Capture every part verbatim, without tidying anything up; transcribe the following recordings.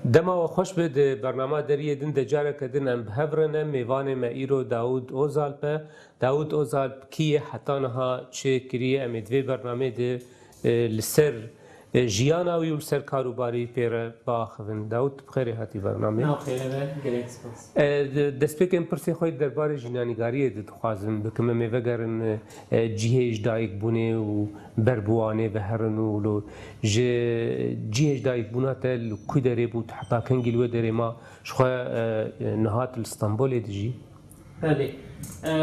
Dema we xweş be, di bernama Deriyê Din de careke din em bi hev re ne. Mêvanê me îro Dawûd Ozalp e. Dawûd Ozalp kî ye, heta niha çi kiriye? Em ê di vê bernamê de, e, li ser, e, jiyana wî û li ser kar û barî pê re biaxivin. Dawûd, tu bi xêrê hatî bernamê. Nav xêre be, gelek spas. E, de-, destpêkê em pirsê xwe yê derbarê jînanîgariyê de dixwazim bikim. Em ê vegerin, e, cihê ji dayikbûnê û ber bi wanê ve herin û lo ji cihê ji dayikbûna te li ku derê bû, tu heta kengî li wê derê ma? Ji xwe, e, niha tu li Stenbolê dijî? Belê. E,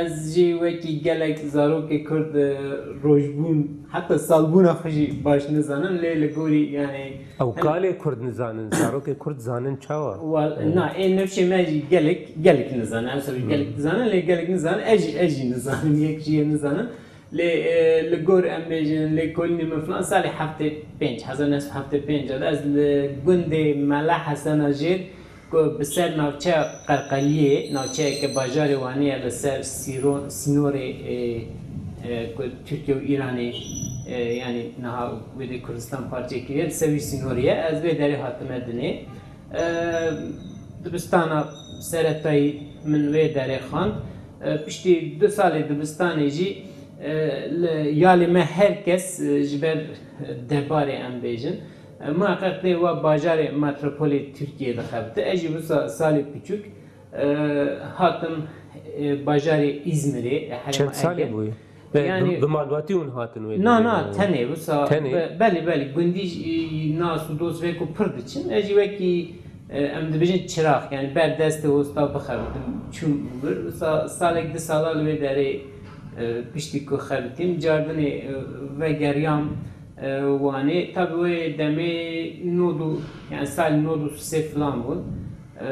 ez jî wekî gelek zarokê Kurd, e, rojbûn, heta salbûna xwe jî baş nizanim, lê li gorî, yani, Ew hem kalê Kurd nizanin, zarokê Kurd zanin çawa? Wal-, E. na, ê nifşê me jî gelek, gelek nizanin. Ew ser Hmm. gelek dizanin, lê gelek nizanin. Ez jî, ez jî nizanim, yek jî yê nizanim. Lê, e, li gor em bêjin, lêkolînê min filan salê heftê pênc, hezar neh sed heftê pênc de ez li gundê Mele Hesena Jêr, ku bi ser navçeya Qerqeliyê, navçeyeke bajarê Wanê ye, li ser sîro-, sînorê, e, e, ku Tirkiye û Îranê, e, yanî niha wê dê Kurdistan parçe kiriye, li ser wî sînorê ye. Ez vê derê hatime dinê. E, dibistana seretayî min wê derê xwend. E, piştî du salê dibistanê jî, e, li, ya lê me her kes, e, ji ber debarê em bêjin. E, muheqeq lê wa bajarê metropolê Tirkiyê dixebite. Ez jî wisa salê piçûk, e, hatim, e, bajarê Îzmirê, e, herêma Çend salê Ege. bûye? Be-, Yani bi, bi malbatî hûn hatin wê Na, derê na, yani? tenê, wisa Tenê? be-, belê, belê, gundî jî, e, nas û dost wek û pir diçin. Ez jî wekî, e, em dibêjin çirax, yani ber destê hosta bixebitim, çûm wir. Wisa salek di sala li wê derê, e, piştî ku xebitîm, cardinê, e, vegeriyam, e, Wanê. Tabi wê demê nod û, yani salî nod û sê filan bûn. E,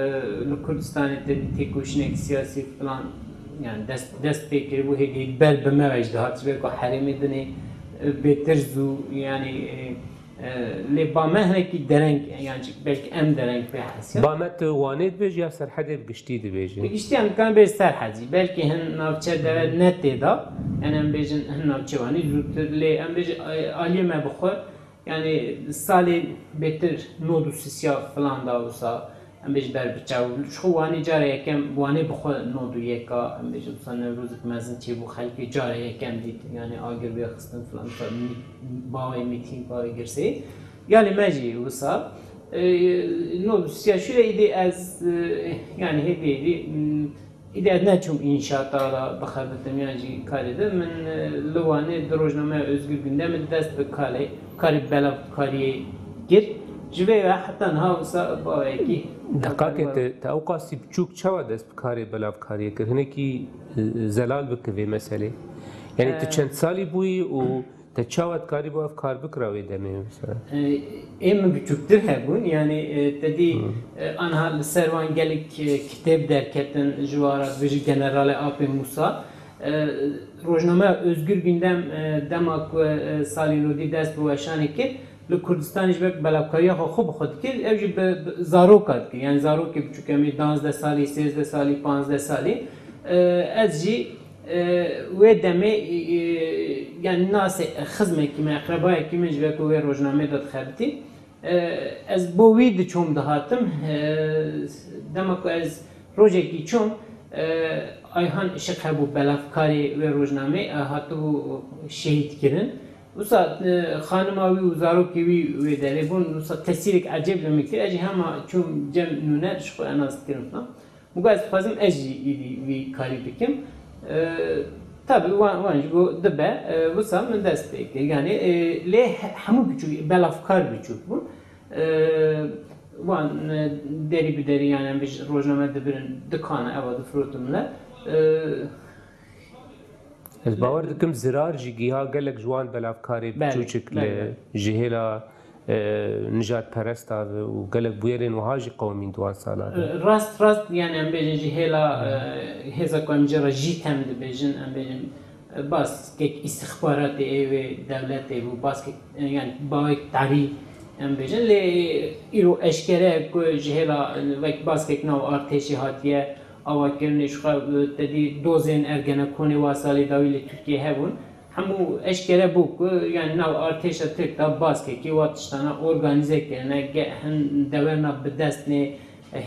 li Kurdistanê te têkoşînek siyasî filan, yani dest, dest pê kiribû, hêdî hêdî ber bi me ve jî dihat, ji ber ku herêmê dinê, e, bêtir zû, yani, e, e, lê ba me hinekî dereng, yani belkî em dereng pê hesiyan. Ba me tu Wanê dibêjî ya Serhedê bi giştî dibêjî? Bi giştî em dikarin bêjin Serhed jî. Belkî hin navçe de ne tê de, yani em bêjin hin navçe Wanê zûtir, lê em bêjin, e, aliyê me bi xwe, Yani salê bêtir nod û sisiya filan da wisa, em bêjin ber bi çav. Ji xwe Wanê cara yekem, Wanê bi xwe nod û yeka, em bêjin wisa Newrozek mezin çêbû, xelkê cara yekem dît, yani agir wê xistin filan, wisa mî-, bawê mîtîn, bawê girsê. Yani me jî wisa, e, nod û sisiya şûre îdî ez, e, yani hêdî hêdî, m, Îdî ez neçûm înşaata de bixebitim yan jî karê de. Min, e, li Wanê di rojnameya Özgür Gündemê dest bi kalê, karê belavkariyê kir. Ji vê ve heta niha wisa bawekî Deqakê te, te ewqasî biçûk çawa dest bi karê belavkariyê kir? Hinekî, e, zelal bike vê meselê. Yani tu E, çend salî bûyî û Te çawa dikarî bo ev kar bikira wê demê mesela? E, ê min biçûktir hebûn, yani, e, te dî, Hı. e, anha li ser wan gelek, e, kitêb derketin, ji wan re dibêjin Generalê Apê Mûsa. E, rojnameya Özgür Gündem, e, dema ku, e, salî nodî dest bi weşanê kir, li Kurdistanê ji ber belavkariya xwe xwe bi xwe dikir, ew jî bi, bi zaroka dikir. Yani zarokê biçûk, em ê danzdeh salî, sêzdeh salî, panzdeh salî. E, ez jî E, wê demê, e, yani nasê xizmekî me, eqrebayekî min ji ber ku wê rojnamê de dixebitî. E, ez bo wî diçûm dihatim. E, dema ku ez rojekî çûm, e, Ayhan Işık hebû, belavkarê wê rojnamê, e, hatibû şehîd kirin. Wisa, e, xanima wî û zarokê wî wê derê bûn. Wisa tesîrek ecêb li min kir. Ez jî hema çûm cem nûner, ji xwe enas dikirim filan. Min got, ez dixwazim ez jî îdî vî karî bikim. E, tabi wan, wan jî got, dibe, e, wisa min dest pê kir. Yani, e, lê he-, hemû biçûk, belavkar biçûk bûn. E, wan, e, derî bi derî, yani em bêjin rojname dibirin dikana, eva difirotin li. E, Ez bawer dikim zirar jî giha gelek ji wan belavkarê Belê, biçûçik belê, li belê. ji hêla, e, nijadperesta ve û gelek bûyerên wiha jî qewimîn di wan salan de. Rast, rast, yani em bêjin ji hêla, e, hêza ku em jê re JÎTEM dibêjin, em bêjin, e, baskek îstixbaratê ê wê dewletê bû, baskek, e, yani bawek tarî em bêjin. Lê îro eşkere ku ji hêla, e, wek baskek nav artêşê hatiye, avakirinê ji xwe, e, te dî dozên Ergenekonê wa salê dawî li Tirkiyê hebûn. Hemû eşkere bû ku, yani, nav artêşa Tirk de baskekî wa tiştana organîze kirine, ge-, hin dewerna bi dest nê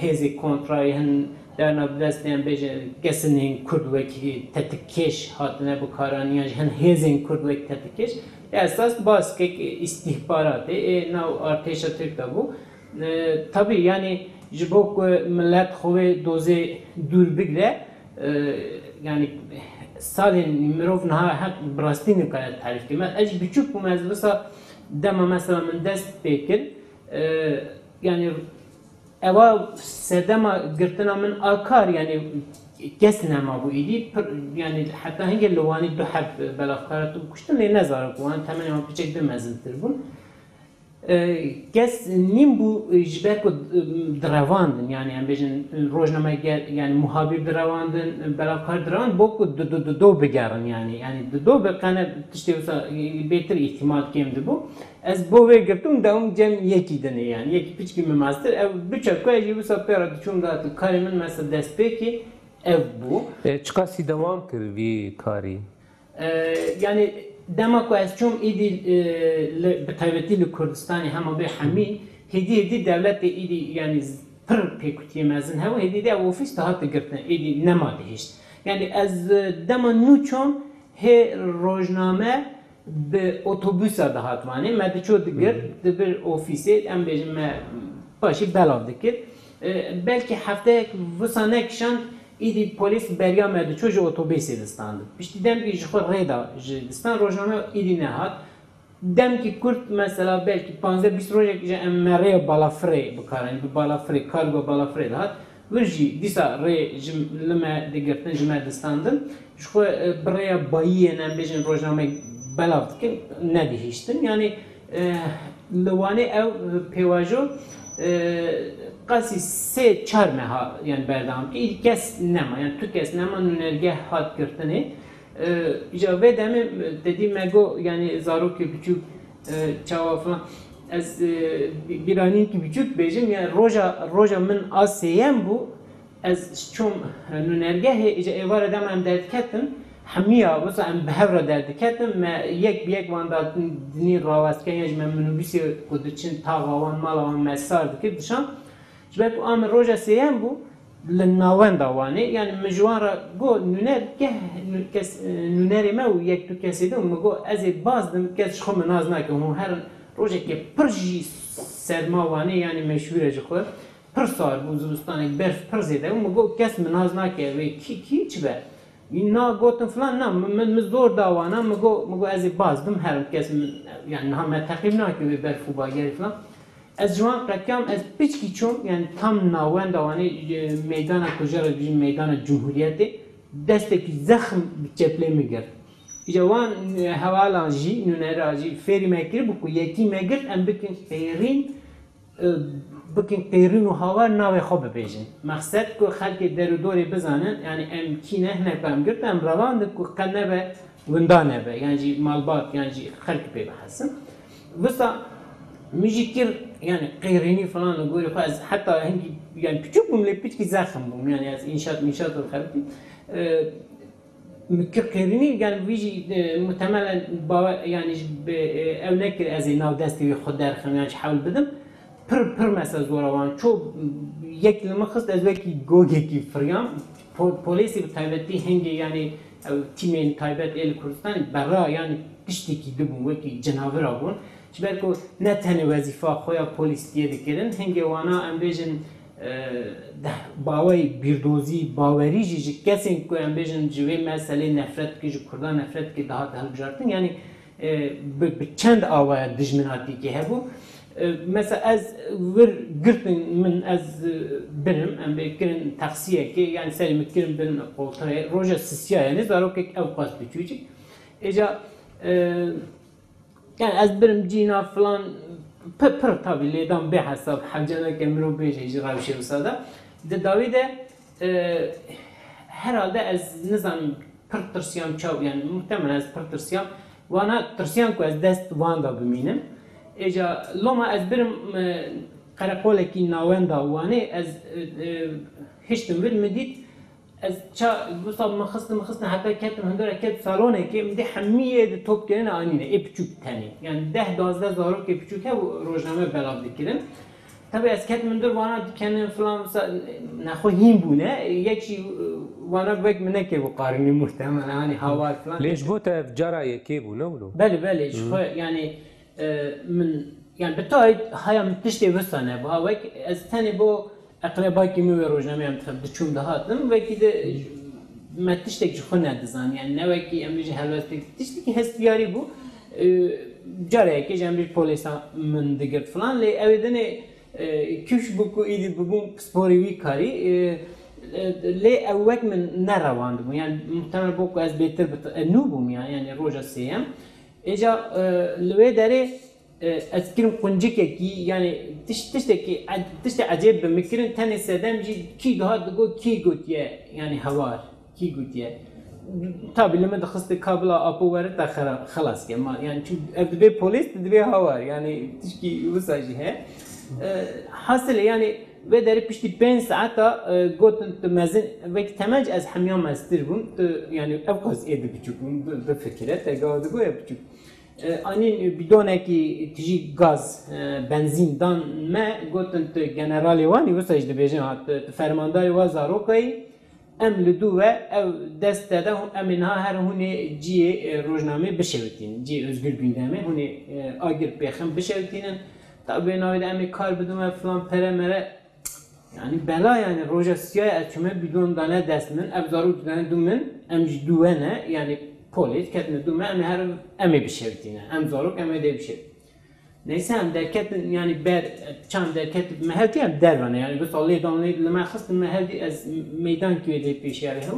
hêzê kontrayê, hin dewerna bi dest nê, em bêjin, kesên Kurd wekî tetikkêş hatine bikaranîn, yan jî hin hêzên Kurd wek tetikkêş. Esas baskek îstîhbaratê ê nav artêşa Tirk de bû. E, tabî, yani, ji bo ku milet xwe wê dozê dûr bigire, e, yani, salên mirov niha heq bi rastî nikare tarîf kir. Me-, ez jî biçûk bûm, ez wisa dema mesela min dest pê kir, e, yani, ewa sedema girtina min a kar, yani, kes nema bû îdî, pir, yani, heta hingê li Wanî du heb belavkara tu kuştin, lê ne zarok wan, temenê wan piçek din mezintir bûn. E, kes nîn bû, e, ji ber ku, e, direvandin, yani, em bêjin, e, rojnameger, yani, muhabîr direvandin, e, belavkar direvandin, bo ku di, di, di do bigerin, yani, yani, di do bi qene tiştê wisa, e, bêtir îhtimal kêm dibû. Ez bo vê girtim, dewam cem yekî dinê, yani, yekî piçkî min mestir. Ev biçe ku ez jî wisa pê re diçûm da karê min mesela destpêkê ev bû. E, çiqasî dewam kir vî karî? E, yani, dema ku ez çûm îdî, e, li, bi taybetî li Kurdistanê hema bê hemî, hêdî hêdî dewletê îdî, yani, z-, pir pêkutiyê mezin hebû, hêdî de ev ofîs dihate girtin, îdî nema dihişt. Yani, ez, e, dema nû çûm, hê rojname bi otobûsa dihat Wanê, me diçû digirt, dibir ofîsê, em bêjin me paşî belav dikir. E, belkî hefteyek wisa nekişand, îdî polîs beriya me diçû ji otobêsê distandin. Piştî demkî ji xwe rê da ji distan, rojname îdî nehat. Demkî kurt, mesela belkî panzdeh bîst rojek ji em me rêya balafirê bikarin, bi balafirê, kargo balafirê dihat. Wir jî dîsa rê ji, li me digirtin, ji me distandin. Ji xwe, e, bi rêya bayiyê, em bêjin, rojnameyek belav dikin, nedihiştin. Yani, e, li Wanê ew, e, pêvajo, e, qasî sê çar meha, yani, berdewam kir. Îdî kes nema, yani, tu kes nema, nûnergeh hat girtinê. E, îca vê demê, e, te dî me got, yani, zarokê biçûk, e, çawa filan. Ez, e, bî-, bîranînkî biçûk bêjim, yani, roja, roja min a sêyem bû, ez çûm nûnergehê, îca êvara dema em derdiketin, hemiya wisa em bi hev re derdiketin, me yek bi yek wan da dinî rawestken, ya jî me minibûsê ku diçin taxa wan, mala wan me sar dikir, dişan. Ji ber ku a min roja sêyem bû, li navenda Wanê, yani, min ji wan re got, nûnergeh, nû-, kes, e, nûnerê me û yek du kesê din, min got, ez ê baz dim, kes ji xwe min nas nake, hûn herin, rojekê pir jî serma Wanê, yani, meşhûr e ji xwe, pir sar bû, zivistanek berf pir zêde bû, min got, kes min nas nake, wê kî, kî çi be? Na gotin filan, na, min, min, min zor da wana, min got, min got, ez ê baz dim, herim, kes min, yani, niha me teqîb nake wê berf û bagerê filan. Ez ji wan qetiyam, ez piçkî çûm, yani, tam navenda Wanê, e, meydana ku jê re dibêjin meydana Cumhuriyetê, destekî zexm bi çeplê min girt. Îca wan, e, hevalan jî, nûnera jî fêrî me kiribû ku yekî me girt, em bikin qêrîn, e, bikin qêrîn û hawar navê xwe bibêjin. Mexsed ku xelkê derûdorê bizanin, yani, em kî ne, hinek em girt, em revandin ku qe nebe, winda nebe, yan jî malbat, yan jî xelk pê bihesin. Wisa min jî kir, yani, qêrînî filan li gorî xwe, ez heta hingî, yani, piçûk bûm, lê piçkî zexm bûm, yani, ez înşaat, mînşaat û xeribî. E, min kir qêrînî, yani, vî jî, e, muhtemelen bawe-, yani, ji bi, e, ew nekir ez ê nav destê wî xwe derxim, yani, ji hewl bidim. Pir, pir mesela zora wan. Ço yek li min xist, ez wekî gogekî firiyam. Po-, polêsê bi taybetî hingê, yani, ew tîmên taybet ê li Kurdistanê berra, yani, tiştekî dibûn, wekî cinavira bûn. Ji ber ku ne tenê wezîfa xwe ya polîstiyê dikirin, hingê wana, em bêjin, e, deh, bawey bîrdozî, bawerî jî ji kesên ku, em bêjin, ji vê meselê nefret dike, ji Kurdan nefret dike, dihat hilbijartin. Yani, e, bi, bi çend awaya dijminatîkê hebû. E, mesela ez wir girtin min, ez, e, birim, em bê kirin taksiyekê, yani serê min kirin bin qoltirê, roja sisiya, yani zarokek ew qas biçûcik. Êca, e, yani ez birim cîna filan, pir, pir tabi lêdan bê hesab, hevce nake mirov bêje ji rewşê wisa de. Di dawî de, e, herhalde ez nizanim pir tirsiyam çaw, yani muhtemelen ez pir tirsiyam. Wana tirsiyan ku ez dest wan da bimînim. Êca loma ez birim, e, qereqolekî navenda Wanê, ez, e, e, hiştim vir, min dît, Ez ça, wisa min xistin, min xistin heta ketim hundir, ket salonekê, min dî hemî yê di top kirine anîne, ê piçûk tenê. Yani deh duwazdeh zarokê piçûk hebû rojname belav dikirin. Tabii ez ketim hundir, vana dikenin filan, wisa nexwe hîn bûne. Yek jî, e, vana wek min nekir bu qarînî muhtemelen, hani hawar filan. Lê ji bo te ev cara yekê bû, ne wilo? Belê, belê, ji xwe, yani, e, min, yani bi tayet haya min tiştê wisa nebû. Ha, wek ez tenê bo eqrebakî min wê rojnameyê em dixwest diçûm dihatim, wekî de me tiştek ji xwe nedizan, yani ne wekî em bêjin helwestê, tiştekî hestiyarî bû. E, careke jî em bêjin polîsa min digirt filan, lê ew ê dinê, e, kifş bû ku îdî bibûm pisporê wî karî, e, e, lê ew wek min nerewandibû, yani muhtemel bû ku ez bêtir bit-, e, nû bûm, yani, yani roja sêyem. Êca, e, li wê derê, e, ez kirim quncikekî, yani tiş-, tiştekî, e, tiştê ecêb bi min kirin, tenê sedem jî kî dihat digot, kî gotiye, yani hawar, kî gotiye. Tabî li min dixistê kabila apo were te xera-, xelas ke. Ma, yani çi ev dibê polîs, tu dibê hawar, yani tişkî wisa jî heye. E, hasilê, yani vê derê piştî pênc saeta, e, gotin tu mezin, wekî temenc ez hemiya meztir bûm, tu, yani ev qas êdî biçûk bûm, bi, bifikire, te gawa digot ya biçûk. E, anîn bidonekî tijî gaz, e, benzîn dan me, gotin tu generalê wan î, wisa jî dibêjin, ha, tu, tu fermandarê wa zarokayî, em li dû we ew dest te de, em ê niha her hûn ê ciyê, e, rojnamê bişewitînin, ciyê Özgür Gündemê hûn ê, e, agir pêxin bişewitînin. Tabî wê navê de em ê kar bidin we filan pere mere. Yani bela, yani roja siyaya ez çûme bidon dane dest min, ev zarok dane dû min, em jî dû we ne, yani polê ketine dû me, em ê herin em ê bişewitîne, em zarok em ê dê bişewitîne. Neyse em derketin, yani ber, çan derket me hevdî em derve ne, yani wisa lê dan lê li me xistin me hevdî ez meydan kî wê lê pêşiya re hew.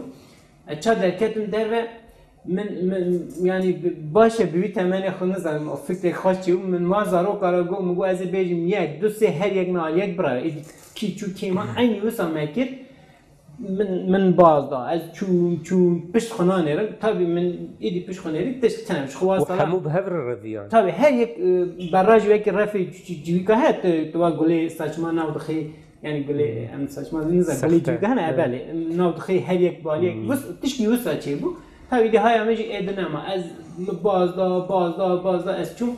Ez ça derketim derve, Min, min, yani bi-, baş e, bi wî temenê xwe nizanim, o fikrê xweş çi bû. Min wan zaroka re got, min got, ez ê bêjim yek, du, sê, her yek min aliyek birare. Êdî kî çû kê ma, eynî wisa me kir. Min, min baz da, ez çûm, çûm, pişt xwe nanêrim. Tabî min êdî pişt xwe nêrî, tişt tinem, ji xwe wan Û sala. Hemû bi hev re reviyan. Tabî her yek, e, berra ji wekî refê ci-, ci-, civîka heye, tu, tu wa gulê saçma nav dixê, Yani gulê, em saçma nizan, gulê civîka hene, evet. Belê. Nav dixê her yek baliyek. Wis, tişkî wisa çêbû. Tabî dê haya me jî êdî nema. Ez mi baz da, baz da, baz da, ez çûm.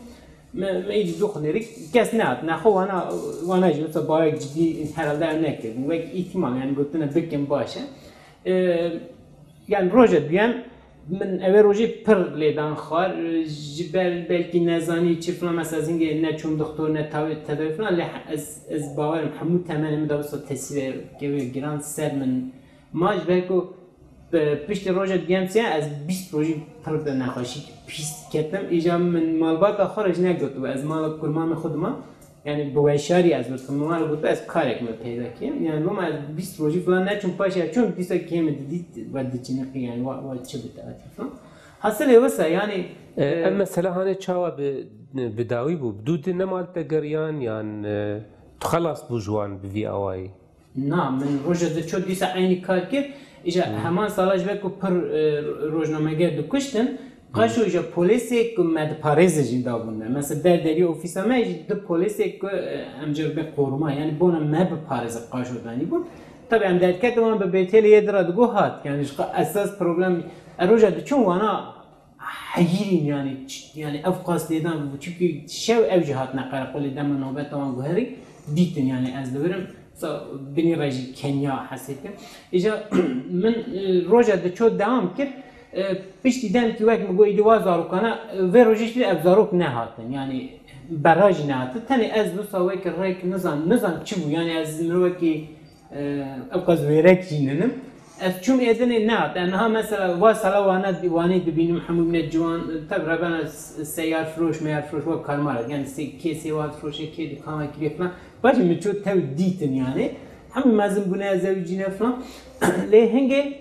Me, me îdî dû xunêrî. Kes nehat. Nexwe wana, wana jî wisa bayek cidî herhalde ew nekirin. Wek îhtimal, yani gotine bikin baş e. E, Yani roja duyem min ewê rojê pir lêdan xwar, ji ber belkî nezanî çi filan, mesela ez hingê neçûm doktor, ne tawê tedawî filan, lê ez, ez bawerim hemû temenê min de wisa tesîrê kevê giran ser min ma, ji ber ku, e, piştî roja duyem siya ez bîst rojî pir bi nexweşî pîs ketim. Îja min malbata xwe re jî negotibû, ez mala kurmamê xwe dima. Yani bi weşarî ez gotim, min were got, ez karek me peyda kirim. Yani Roma ez bîst rojî filan neçûm, paşê çûm, dîsa kê min didît, we diçiniqî, yani wa, wa çi bite, ati filan. Hasilê wisa, yani, E, e, ev mesela hanê çawa bi, bi dawî bû? Bi dû di nema li te geriyan yan, e, tu xelas bû ji wan bi vî awayî? Na, min roja di ço dîsa eynî kar kir. Îja heman sala ji ber ku pir, e, rojnameger dikuştin, qaşo îja polêsê ku me diparêze jî dabûn me. Mesela ber deriyê ofîsa me jî du polêsê ku, e, em jê re bê qoruma, yani bona me biparêze qaşo danîbûn. Tabii em derketin wan bi bêtêlê yê di re digo hat. Yani ji qe-, esas problem, e, roja diçûn wana heyirîn, yani ç-, yani ev qas lêdan bû. Çimkî şev ew jî hatine qereqolê, dema nobeta wan guherî dîtin, yani ez dibirim, sa-, binî re jî Kenya hesê kim. Îja min, e, roja diço dewam kir. E, piştî demkî wek min got, îdî wa zarokana, e, vê rojê jî ev zarok nehatin, yani berra jî nehatin. Tenê ez wisa wek rêk nizan, nizan çi bû, yani ez mirovekî Ew qas wêrek jî ninim. Ez çûm êdinê nehat. Em niha mesela va sala wana, wanê dibînim, hemû ne ciwan, tabi rebena s-, seyar firoş, meyar firoş, wa karmara. Yani sê-, kê sêwar firoşe, kê dikana kirê filan. Paşê min çû tew dîtin yani. Hemû mezin bûne, ez ew cîne filan. Lê hingê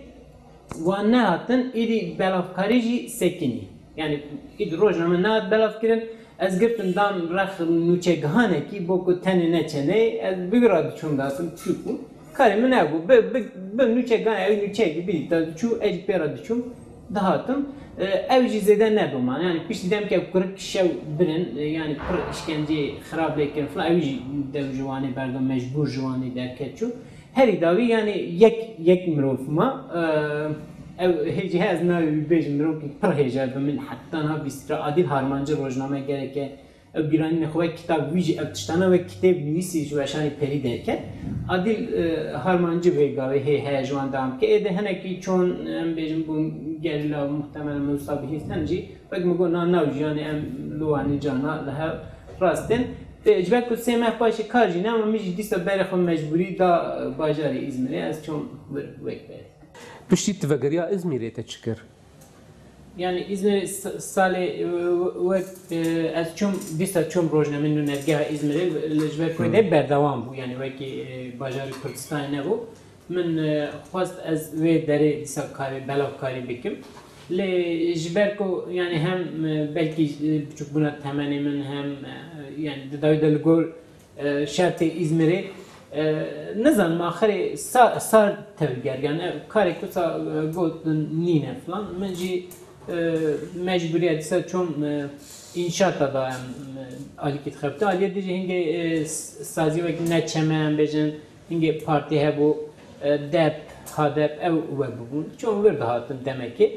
wan nehatin, êdî belavkarî jî sekinî. Yani êdî rojname nehat belavkirin. Ez girtim dan rex nûçegihanekî, bo ku tenê neçenê, ez bi wî re diçûm datim, çûk bû. Karê min ew bû. Bi, bi, bi nûçegihan, ew nûçeyekî bidîta, diçû, ez jî pê re diçûm, dihatim. E, ew jî zêde nedomane. Yani piştî demkê kurik şew birin, e, yani pir îşkenceyê xirab lê kirin filan, ew jî dew ji wanê berda, mecbûr ji wanê derket çû. Herî dawî, yani yek, yek mirov ma, e, ew hêjî he ez navê wî bêjim, mirovkî pir hêja bi min heta niha bîstira Adîl Harmancî rojnamegerek e. Ew bîranînê xwe wek kitab wî jî ev tiştana wek kitêb nivîsî ji weşanê perî derket. Adîl, e, Harmancî vê gavê hê heye ji wan dewam bike. Ê de hinekî çon, em bêjin, bûn gerîla û muhtemelen wisa bihîstin jî wek min got na nav jiyanê em li wanê cana li hev rast in. Ê, ji ber ku sê meh paşê kar jî nema, min jî dîsa berê xwe mecbûrî da, e, bajarê Îzmirê. Ez çûm wir wek berê. Piştî tu vegeriya Îzmîrê te çi kir? Yani Îzmîrê s-, salê, e, wek, e, ez çûm, dîsa çûm rojname nûnergeha Îzmîrê, li ji ber ku Hmm. dê berdewam bû, yani wekî, e, bajarê Kurdistanê nebû. Min, e, xwest ez wê derê dîsa karê, belavkarî bikim. Lê ji ber ku, yani hem, e, belkî, e, biçûkbûna temenê min hem, e, yani di dawî de li gor, e, şertê Îzmîrê, e, nizanim axirê sa-, sar tevger. Yani ev karê ku sa, e, gotin nîne filan. Min jî, e, mecbûriya dîsa çûm, e, înşata da em, e, alîkî dixebite. Aliyê dî jî hingê, e, s-, sazî wek neçeme em bêjin, hingê partî hebû, e, dep, hadep, ew webûbûn. Çûm wir dihatin demekê.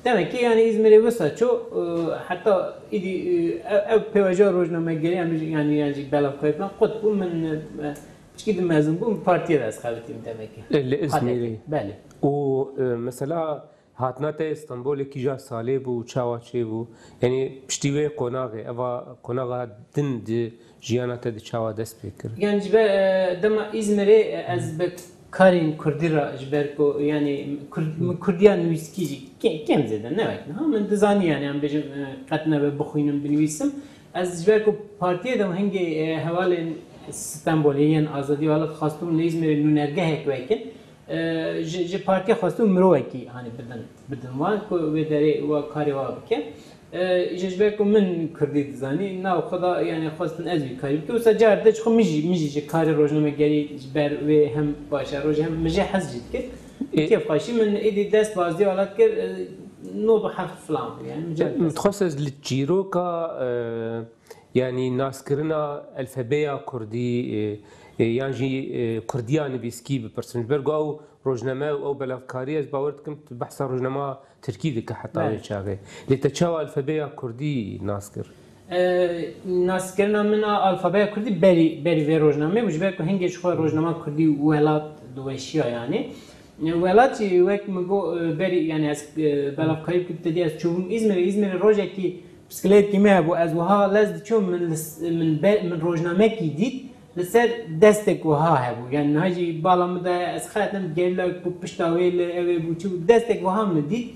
Demekê, yani Îzmîrê wisa çû, e, heta îdî, e, ev, ev pêvajoya rojnamegerî, em jî, yani, yani jî belavkarî falan qut bû. Min, e, piçkî di mezin bûm, partiyê de ez xebitîm demekê. E, li Îzmîrê. Belê. Û, e, mesela, Hatina te Stenbolê kîja salê bû û çawa çêbû? Yanî piştî wê qonaxê, eva qonaxa din di jiyana te de çawa dest pê kir? Yani ji ber, e, dema Îzmirê, e, ez bi karên kurdî re, ji ber ku, yani, kurd-, min kurdiya nivîskî jî kê-, kêm zêde ne wek niha. Min dizanî, yani, em bêjin, e, qet nebe bixwînim, binivîsim. Ez ji ber ku partiyê de hingê, e, hevalên Stenbolê yên azadî û welat xwestin li Îzmirê nûnergehek vekin. E, ji, ji partiyê xwestin mirovekî, hani, bidin, bidin wan ku wê derê wa karê wa bike. E, ji, ji ber ku min kurdî dizanî, nav xwe da, yani, xwestin ez vî karî bikim. Wisa car de ji xwe min jî, min jî ji karê rojnamegerî ji ber wê hem baş e, roj hem min jê hez jî dikir. Ê- Kêfxweşî min êdî dest baziyê welat kir, e, nod û heft filan bû, yani, min car dest. Dixwest ez li çîroka, e, Yanî naskirina elfebeya kurdî, e, e, yan jî, e, kurdiya nivîskî bipirsin. Ji ber ku ew rojname û ew belavkarî, ez bawer dikim tu behsa rojnama tirkî dike heta Belê. Wê çaxê. Lê te çawa elfebeya kurdî nas kir? E, naskirina min a alfabeya kurdî berî, berî vê rojnamê bû, ji ber ku hingê ji xwe rojnama kurdî welat diweşiya, yani. Welat jî wek min got, e, berî, yani ez, e, belavkarî bikim, te dî ez çûbûm Îzmirê. Îzmirê rojekî Piskilêtkî me hebû, ez wiha lez diçûm, min li s-, min be-, min rojnamekî dît, li ser destek wiha hebû. Yani niha jî bala min daye, ez xetem gerîla ku pişta wê li ew ê bû çi bû, destek wiha min dît.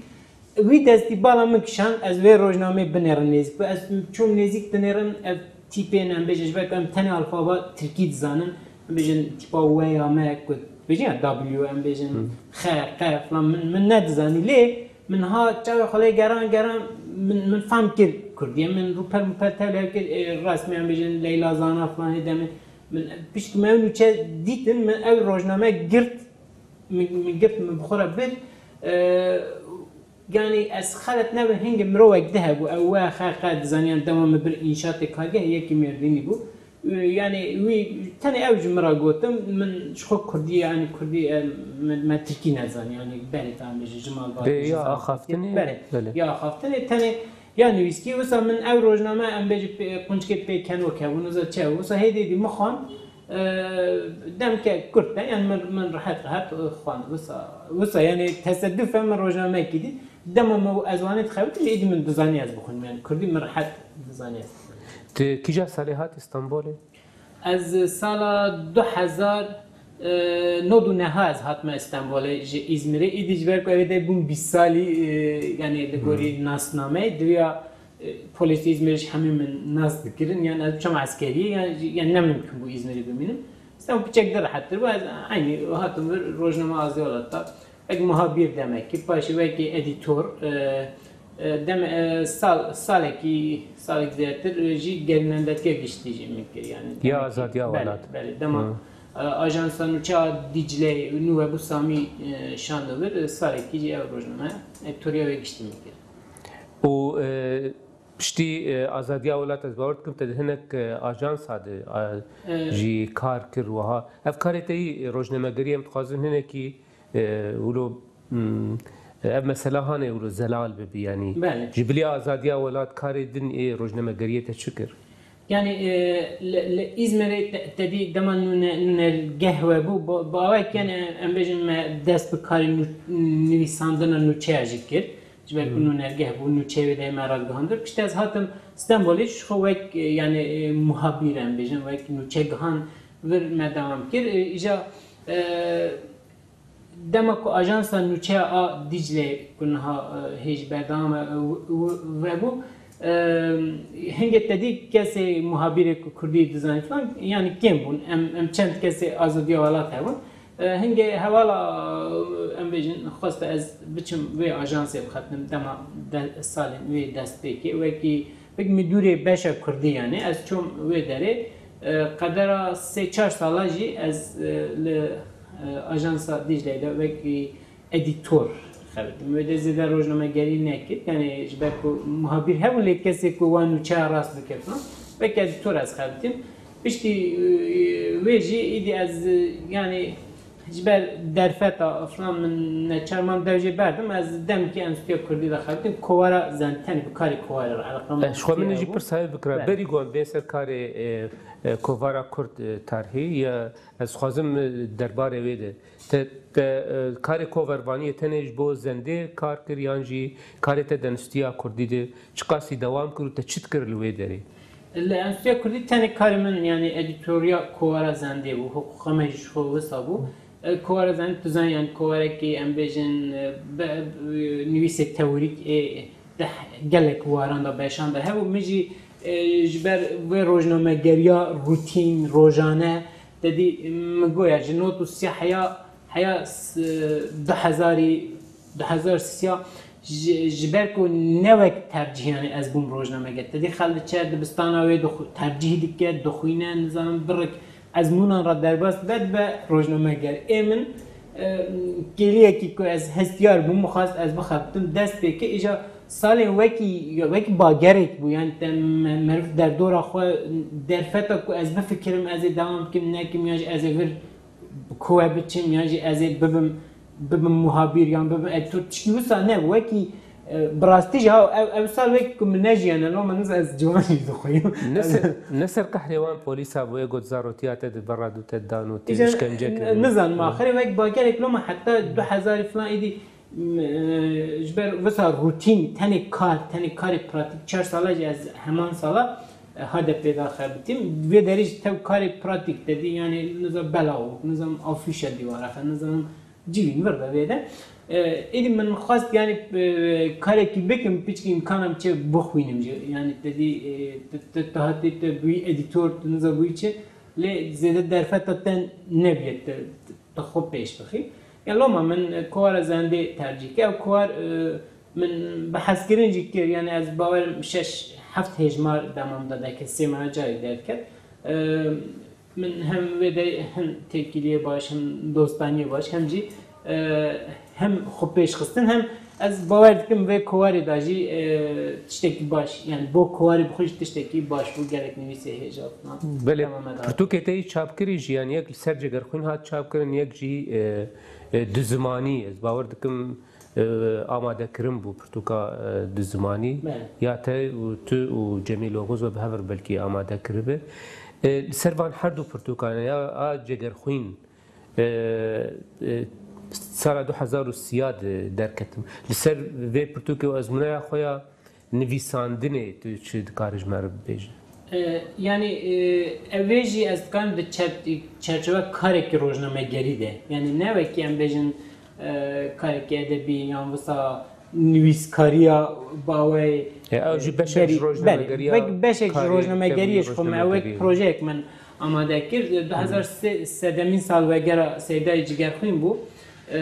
Wî destî bala min kişand, ez wê rojnamê binêrim nêzîk. Bi ez çûm nêzîk dinêrim, ev tîpên em bêjin, ji ber ku em tenê alfaba tirkî dizanin, em bêjin tîpa we ya me ku bêjin ya W, em bêjin Hı. X, Q falan, min, min nedizanî. Lê Min ha çavê xwe lê geran geran min, min fam kir kurdiyê. Min rûpel mûpel tevlihev kir, ê, resmiyan bêjin Leyla Zana filanê demê. Min pişt ku me ew nûçe dîtin, min ew rojname girt, min, min girt, min bi xwe re bir. E, yanî ez xelet nebim, hingê mirovek di hebû, ew we xe xe dizaniyan dema min bir înşatê kargehê yekî Mêrdînî bû. Yani wî tenê ew ji min re gotim, min ji xwe kurdî, yani kurdî, e, me, me tirkî nezanî, yani berê tam bêje ji malbatê Bê ji ya zanî. Axaftinê, Berê. Belê. Ya axaftinê tenê ya nivîskî, wisa min ew rojname em bêjî pê, qunçkê pê keno kevin, wisa çe, wisa hêdî hêdî min xwan, e, demke kurt be, yani min, min rehet rehet, e, xwan, wisa, wisa yani teseddufe min rojnamekî dî, dema me ez wanê dixebitim, êdî min dizanî ez bixwînim, yani kurdî min rehet dizanî ez bixwînim. Tu kîja salê hatî Stenbolê? Ez sala du hezar nod û neh ez hatime Stenbolê ji Îzmirê. Îdî ji ber ku ew ê de bûm bîst salî, e, yani li gorî nasnameyê, diviya, e, polêsê Îzmirê ji hemî min nas dikirin. Yani ez biçam eskeriyê, yani, yani ne mimkun bû Îzmirê bimînim. Stenbol piçek de rehettir bû. Ez eynî hatim vir rojname Azya Welat da. Wek muhabîr demekî, paşê wekî edîtor, e, e, deme-, e, sal-, salekî, salek zêdetir, e, jî gerînendetiya giştî jî min kir, yani. Ya Demekî, Azadiya belê, Welat. Belê. Dema, Hı. e, ajansa nûçe a Dîcleyê û nû hebû Samî, e, şandivir, e, salekî jî ev rojname, edîtoriya wê giştî min kir. Û, e, Piştî e, azadiya welat ez bawer dikim te di hinek e, ajansa de e, jî kar kir wiha. Ev karê te yî rojnamegerî em dixwazin hinekî e, wilo hmm, ev mesela hane wilo zelal bibi yanî. Belê. Ji bilî azadiya welat karê din ê rojnamegeriyê te çi kir? Yani e, li, li Îzmirê te, te dî dema nûne, nûnergeh we bû, bi, bi awayek yani em bêjin me dest bi karê nû, nivîsandina nûçeya jî kir. Ji ber ku nûnergeh bû, nûçeyê wê de me ragihandin. Piştî ez hatim Stenbolê ji xwe wek, e, yani, e, muhabîr em bêjin, wek nûçegihan vir me dewam kir. E, îja, e, dema ku ajansa nûçeya a Dîclê ku niha, e, hê ji berdewam e, w-, w-, vebû, e, hingê te dî kesê muhabîrê ku kurdî dizanî falan, yani kêm bûn. Em, em çend kesê azadiya welat hebûn. E, hingê hevala, e, em bêjin, xwest ez biçim wê ajansê bixebitim dema de, salên wê destpêkê, wekî, wekî midûrê beşa kurdî, yani ez çûm wê derê. E, qedera sê çar sala jî ez, e, li, e, ajansa Dîcleyê de wekî edîtor xebitim. Wê de zêde rojnamegerî nekir. Yani ji ber ku muhabîr hebûn, lê kesê ku wan nûçeya rast bike falan, wek edîtor ez xebitim. Piştî, e, wê jî îdî ez, e, yani ji ber derfeta falan min neçar mam dev jê berdim. Ez demkî Enstitûya Kurdî de xebitim. Kovara Zendî, tenê bi karê kovara re eleqa min. Ji xwe min jî pirsa wê bikira. Belê. Berî ku em bên ser karê, e, e, Kovara Kurd, e, tarhî ya ez dixwazim, e, derbarê wê de. Te, te, e, karê kovervaniyê tenê ji bo Zendê kar kir yan jî karê te di Enstitûya Kurdî de çiqasî dewam kir û te çi dikir li wê derê? Li Enstitûya Kurdî tenê karê min, yani edîtoriya Kovara Zendê bû, hiqûqa me jî ji xwe wisa bû. E, Kovara Zendê tu zanî, yani kovarekî em bêjin, e, be, e, nivîsê teorîk ê di gelek waran de, beşan de hebû. Min jî, e, ji ber vê rojnamegeriya rutîn, rojane, te dî min goya ji not û sî heya, heya s-, du hezarî, du hezar sî ji, ji ber ku ne wek tercîh, yani ez bûm rojnameger. Te dî xelk diçe dibistana wê dixu-, tercîh dike, dixwîne, nizanim birik. Ezmûnan re derbas dibe, dibe rojnameger. Ê min, e, kêliyekî ku ez hestiyar bûm, min xwest ez bixebitim, dest pê kir. Îja salên wekî, wekî bagerek bû, yani te me-, meriv derdora xwe, derfeta ku ez bifikirim, ez ê dewam bikim, nekim, ya jî ez ê vir bi ku we biçim, ya jî ez ê bibim, bibim muhabîr yan bibim edîtor, tiştî wisa nebû. Wekî, e, bi rastî jî ha ev, ew sal wekî ku min nejiyane, loma niz ez ciwan jî dixwînim. Ne ser, ne ser qehrê wan polîsa bûye got zarotiya te di berra dû te dan û te îşkence kirin. Nizanim axirê wek bagerek loma heta du hezarî filan êdî, m-, e, ji ber wisa rutîn, tenê kar, tenê karê pratîk, çar sala jî ez heman sala, e, H D P'ê de xebitîm. Vê derê jî tev karê pratîk te dî, yani niza belawo, nizam afîşe dîwara xe, nizam civîn vir de vê de. E, êdî min xwest, yani, e, karekî bikim, piçkî îmkanan çi bixwînim jî. Yani te dî, e, te, te, te hatî te bûyî edîtor, tu niza bûyî çi. Lê zêde derfeta te nebîye te, te xwe pêş bixî. Ya loma min, e, kovara Zendê tercîh kir. Ew kovar, e, min bi hezkirin jî kir. Yani ez bawerim şeş heft hêjmar dema min de derket, sê meha carê derdiket. E, Min hem wê de hem têkiliyê baş, hem dostaniyê baş, hem jî, e, hem xwe pêş xistin, hem ez bawer dikim vê kovarê de jî, e, tiştekî baş, yani bo kovarê bi xwe jî tiştekî baş bû, gelek nivîsê hêja falan. Belê, dema me de pirtûkê te yî çapkirî jî, yani yek li ser Cegerxwîn hat çapkirin, yek jî, e, e, di zimanî. Ez bawer dikim, e, amadekirin bû pirtûka, e, di zimanî. Belê. Ya te û tu û Cemîl Oxuz we bi hev re belkî amade kiribe. E, li ser van her du pirtûkan ya a Cegerxwîn, e, e, sala du hezar û sî de derketin. Li ser vê pirtûkê û ezmûneya xwe ya nivîsandinê tu çi dikarî ji me re bibêjî? E, yani, e, ev ê jî ez dikarim di çer-, çerçeveya karekî rojnamegerî de. Yani ne wekî em bêjin, e, karekî edebî yan wisa nivîskariya baweyê. E, ew jî beşek ji rojnamegeriya, wek beşek ji rojnamegeriyê ji xwe me, ew wek projeyek min amade kir. Du hezar sedemîn salvegera Seydayê Cigerxwîn bû. E,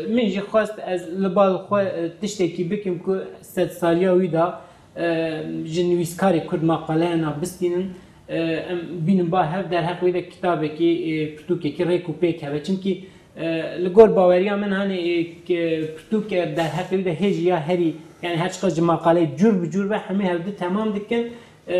min jî xwest ez li bal xwe, e, tiştekî bikim ku sedsaliya wî de, e, ji nivîskarê Kurd maqaleyana bistînin, e, em bînin ba hev derheq wê de kitabekî, e, pirtûkekî rêk û pêk hebe. Çimkî E, li gor baweriya min, hani, e, ke pirtûke derheqê wî de hêjî ya herî, yani her çiqas ji maqaleyê cûr bi cûr be, hemî hevdu temam dikin. E,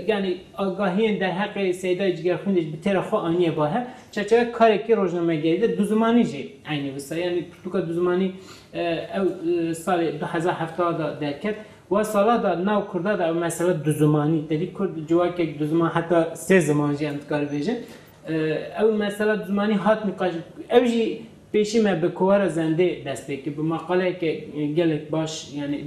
yani agahiyên derheqê Seydayê Cigerxwîn de jî bi têra xwe aniye ba hev. Çerçeveya karekî rojnamegerî de duzimanî jî eynî wisa. Yani pirtûka duzimanî, e, ew, e, salê du hezar hevta de derket. Wa sala de nav Kurda de ew mesela duzimanî, te dî Kurd civakek duziman, heta sê ziman jî em dikare bêjin. E, ew mesela duzimanî hat nîqaş, ew jî pêşî me bi Kovara Zendê dest pê kir, bi maqaleyeke gelek baş, yani,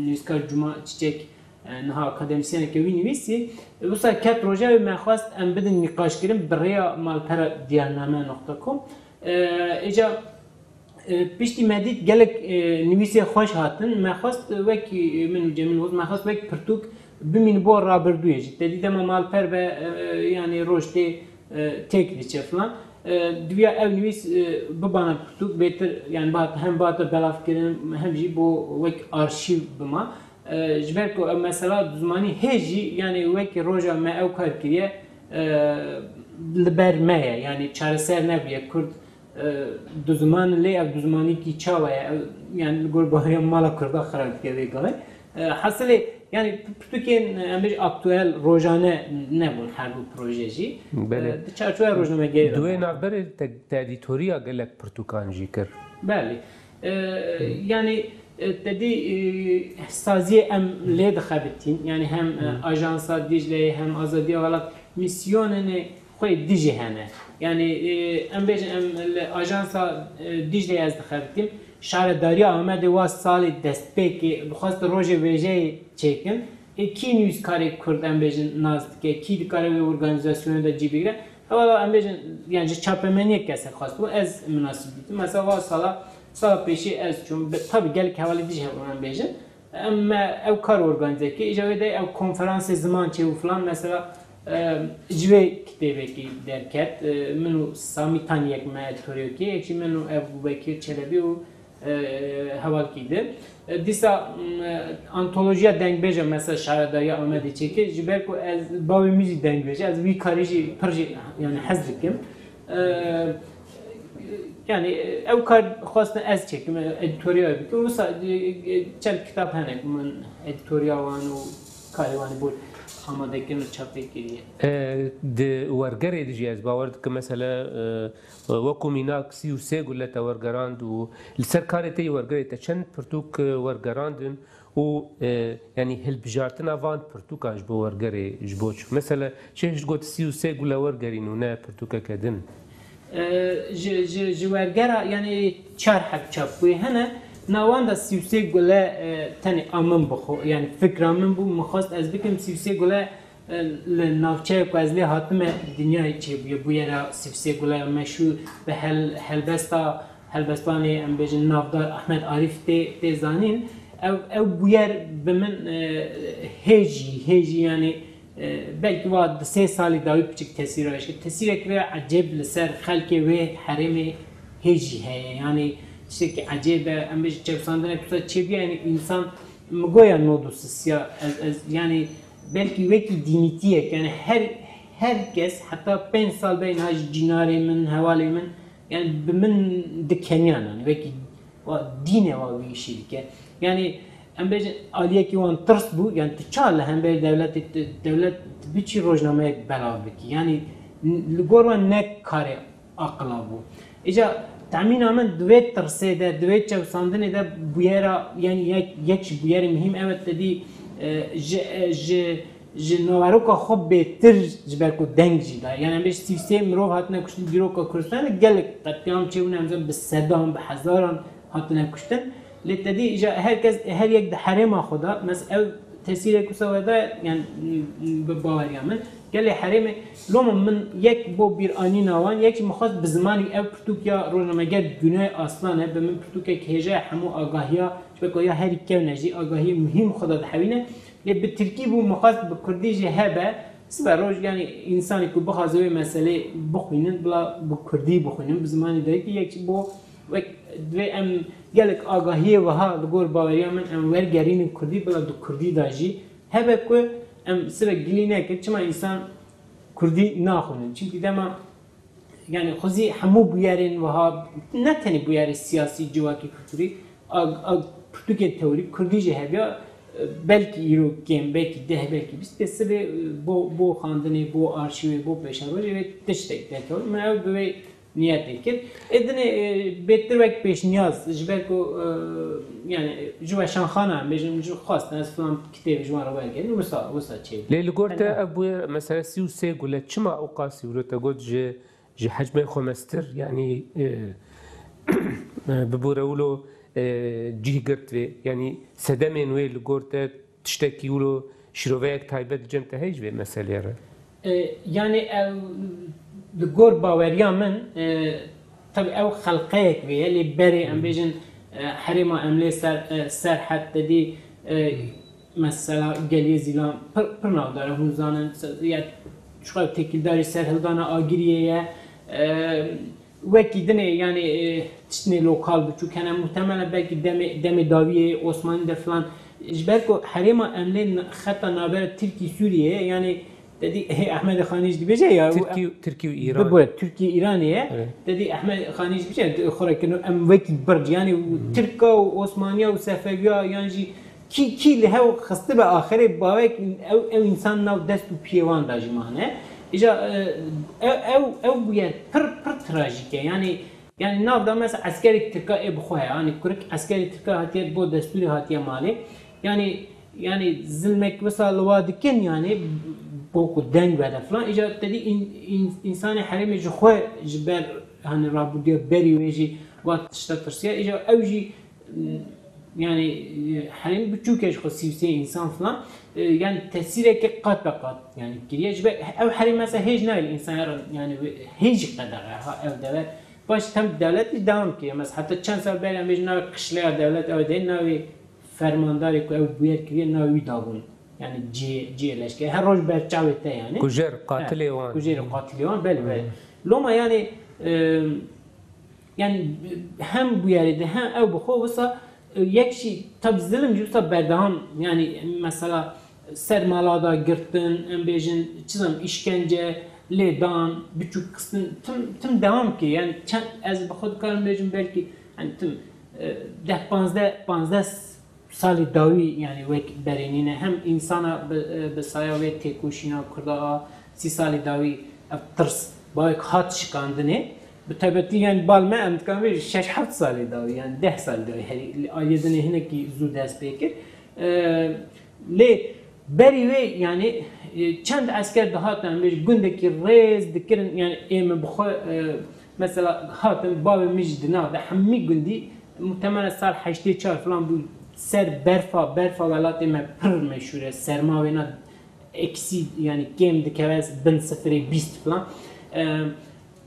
nivîskar Cuma Çiçek, e, niha akademîsyeneke wî nivîsî. E, wisa ket roja wê me xwest em bidin nîqaşkirin bi rêya malpera diyarname nokta com. E, îca, e, piştî me dît gelek, e, nivîsê xweş hatin. Me xwest, e, wek, e, min û Cemîl Oğuz, me xwest wek pirtûk bimîn bo rabirdûyê jî. Te dî dema malper be, e, yani roj tê, e, têk diçe filan. E, diviya ew nivîs, e, bibana pirtûk bêtir, yani bihat, hem bihata belavkirin, hem jî bo wek arşîv bima. E, ji ber ku ew mesela zimanî hê jî, yani wekî roja me ew kar kiriye, e, li ber me ye, yani çareser nebûye. Kurd, e, duziman lê ev duzimanîkî çawa ye? Ew, yani li gor baweriya mala Kurda xirab dike vê gavê. E, hasilê, yani pirtûkên, em bêjin, aktuel, rojane nebûn her du proje jî. Belê. E, di çarçoveya rojnamegerî de. Di wê navberê te, te edîtoriya gelek pirtûkan jî kir. Belê. E, yani, e, te dî, e, saziyê em lê dixebitîn, yani hem, e, Ajansa Dicleyê hem Azadiya Welat mîsyonên xwe dijî hene. Yani, e, em bêjin, em li Ajansa, e, Dicleyê ez dixebitîm. Şaredariya Amedê wa salê destpêkê dixwest rojê wêjeyê çêkin. Ê kî nivîskarê Kurd, em bêjin, nas dike, kî dikare wê organîzasyonê de cî bigire? Hevala em bêjin, yani ji çapemeniyek kesek xwestibû, ez minasib dîtim. Mesela va sala, sala pêşî ez çûm, be-, tabii gelek hevalê dî jî hebûn, em bêjin. Em me ew kar organîze kir, îca wê de ew konferansê ziman çêbû filan, mesela, e, ji vê kitêbekî derket, e, min û Samî Tan yek me edîtorê kir, yek jî min û Ebûbekir Çelebî û e, hevalkî din. E, dîsa, m, e, antolojiya dengbêja mesela Şaredariya Amedê çêkir, ji ber ku ez bavê min jî dengbêj e, ez wî karî jî pir jî, yani, hez dikim. E, yani, ew kar xwestin ez çêkim, e, edîtoriya bikim. Wisa, e, e, çend kitab hene ku min edîtoriya wan û karê wan bo amadekirin û çapê kiriye. E, di wergerê de jî ez bawer dikim, mesela, e, Wekû mînak sî û sê gule te wergerand û li ser karê te yê wergerê te çend pirtûk, e, wergerandin û, e, yanî hilbijartina van pirtûkan ji bo wergerê ji bo çi? Mesela çi hişt got sî û sê gule wergerîn û ne pirtûkeke din? E, ji, ji, ji wergera, yanî çar heb çap bûye hene, nawan de sî û sê gule, e, tenê a min bixwe, yanî fikra min bû, min xwest ez bikim sî û sê gule Li navçeyê ku ez lê hatime dinyayê çêbûye, bûyera sî û sê guleya meşhûr bi hel-, helbesta, helbestanê, em bêjin, navdar Ahmet Arîf tê, tê zanîn. Ew, ew bûyer bi min, e, hê jî, hê jî, yanî, e, belkî va di sê salî dawî piçik tesîra hişkir. Tesîrek vê ecêb li ser xelkê wê herêmê hê jî heye. Yanî tiştekî ecêb e, em bêjin çewsandinek wisa çêbûye, yanî însan Min goya nod û sisiya, ez, ez, yani belkî wekî dînîtiyek, yani her, her kes heta pênc sal beyna ji cînarê min, hevalê min, yani bi min dikeniyan, yani wekî wa dîne wa wî işî dike. Yani em bêjin aliyekî wan tirs bû, yani tu ça li hemberî dewletê, dewlet biçî rojnameyek belav bikî. Yani li gor wan ne karê aqila bû. Îca temîna min di vê tirsê de, di vê çewsandinê de bûyera, yani yek, yek ji bûyerê muhîm ew e, te dî, e, ji, e, ji, ji naveroka xwe bêtir ji ber ku deng jî daye. Yani em bê sî sê mirov hatine kuştin dîroka Kurdistanê de gelek qetlîam çêbûne, em bi sedan, bi hezaran hatine kuştin. Lê te dî îca her kes, her yek di herêma xwe de, mes ew tesîrek wisa weda, yani, bi baweriya min. Gelê herêmê, loma min yek bo bîranîna wan, yek jî min xwest bi zimanî ev pirtûk ya rojnameger Günay Aslan e, bi min pirtûkek hêja ye, hemû agahiya, ji ber ku ya herî kevn e jî, agahiyê muhîm xwe de dihewîne. Lê bi tirkî bû, min xwest bi kurdî jî hebe, sibe roj, yani, însanê ku bixwaze wê meselê bixwînin, bila bi kurdî bixwînin, bi zimanê dayikê, yek jî bo Wek divê em gelek agahiyê wiha li gor baweriya min em wergerînin kurdî, bila di kurdî de jî hebe ku em sibe gilî nekin. Çima însan kurdî naxwînin? Çimkî dema Yani xwezî hemû bûyerên wiha, ne tenê bûyerê siyasî, civakî, kulturî, a, a pirtûkên teorîk kurdî jî hebiya, e, belkî îro kêm, belkî deh, belkî bîst, dê sibê, e, bo, bo xandinê, bo arşîvê, bo pêşerojê wê tiştek derkevin. Min ew bi wê niyetê kir. Ê dinê, e, bêtir wek pêşniyaz, ji ber ku, e, yani, ji weşanxana, em bêjin, ji xwestin ez filan kitêb ji wan re wergerim, wisa, wisa çêbû. Lê li gor te Yani, ev bûye, mesela sî û sê gule çima ew qasî wilo te got ji, ji hecmê xwe mestir, yani, e, e, bibûre wilo, e, cih girt vê, yani sedemên wê li gor te tiştekî wilo şîroveyek taybet li cem te heye ji vê meseleyê re? E, yani ev, li gor baweriya min, e, tabi ew xelqeyek vê ye, lê berê em bêjin, e, herêma em lê ser, e, Serhed te dî, e, mesela Geliyê Zîlan pir, pir navdar e, hûn zanin, se-, ya çiqas têkildarî serhildana Agiriyê ye. E, Wekî dinê, yani, e, tiştnê lokal biçûk hene, muhtemelen belkî demê, demê dawiyê Osmanî de filan. Ji ber ku herêma em lê n-, xeta navbera Tirkî Sûriyê ye, yani, te dî, hê, Ehmed Xanî jî dibêje ya, Tirkî, Tirkî û Îran. Bibe, Tirkî Îranê ye. Evet. Te dî Ehmed Xanî jî dibêje, xwe re kirin, em wekî birc, yani, Tirka û Osmaniya û Sefeviya, yan jî kî, kî li hev xistibe axirê bawek ew, ew însan nav dest û piyê wan de jî mane. Îja, e, ew, ew, ew bûye pir, pir trajîk e. Yani, yani nav da mesela eskerek Tirka ê bi xwe heye. Yani kurik eskerê Tirka hatiye bo destûrê hatiye malê. Yani, yani zilmek wisa li wa dikin yani bo ku deng vede filan. Îja te dî în-, în-, însanê herêmê ji xwe ji ber hani rabûdiya berî wê jî wa tişta tirsiya. Îja ew jî yani, e, herêm biçûk e ji xwe sî û sê însan filan, e, yani tesîreke qat be qat yani kiriye. Ji ber ew herêm mesela hêj nayê li însan ya re, yani hêj jî qedexe ha ev dewlet. Baş tem dewlet jî devam kiriye. Mesela heta çend sal berê em bêjin navê qişleya dewlet ew de navê fermandarê ku ew bûyer kiriye navê wî dabûn. Yani cihê, cihê leşkerî. Her roj ber çavê te yani. Kujer, qatilê wan. Kujer û qatilê wan, belê, belê. Loma yani, e, Yani hem bûyerê de hem ew bi xwe wisa, e, yek jî tabi zilim jî wisa berdewam, yani mesela ser mala da girtin, em bêjin, çi zanim, îşkence, lêdan, biçûk xistin, tim, tim dewam kir. Yani çend, ez bi xwe dikarim bêjim belkî, yani tim, e, deh, panzdeh, panzdeh salê dawî, yani wek berê nîne, hem însana bi, e, bi saya wê têkoşîna Kurda a sî salê dawî ev tirs bawek hat şikandinê. Bi taybetî, yani bal me em dikarin bêjin şeş heft salê dawî, yani deh salê dawî herî li aliyê dinê hinekî zû dest pê kir. E, lê berî wê, yani, e, çend esker dihatin, em bêjin gundekî rêz dikirin, yani ê min bi xwe, e, mesela hatin bavê min jî di nav de hemî gundî, muhtemelen sal heştê çar filan bû, ser berfa, berfa welatê me pir meşhûr e, serma wêna eksî, yani kêm dikeve bin sifirê bîst filan. E,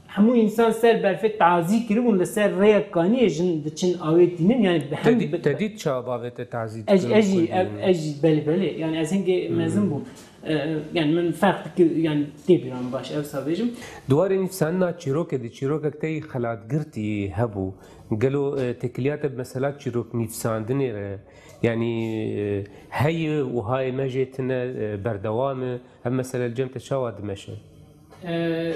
hemû însan ser berfê tazî kiribûn, li ser rêya kaniyê jin diçin avê tînin, yani hem Te dît, te dît çawa bavê te tazî dikirin? Ez, ez jî, ez jî, belê, belê, yani ez hingê mezin bûm. E, yani min ferq dikir, yani tê bîra min baş, ev sa bêjim. Di warê nivîsandina çîrokê de, çîrokek te yî xelatgirtî hebû. Gelo, e, têkiliya te bi mesela çîroknivîsandinê re, yani, e, heye û hayê me jê tine, e, berdewam e, ev mesele li cem te çawa dimeşe? E,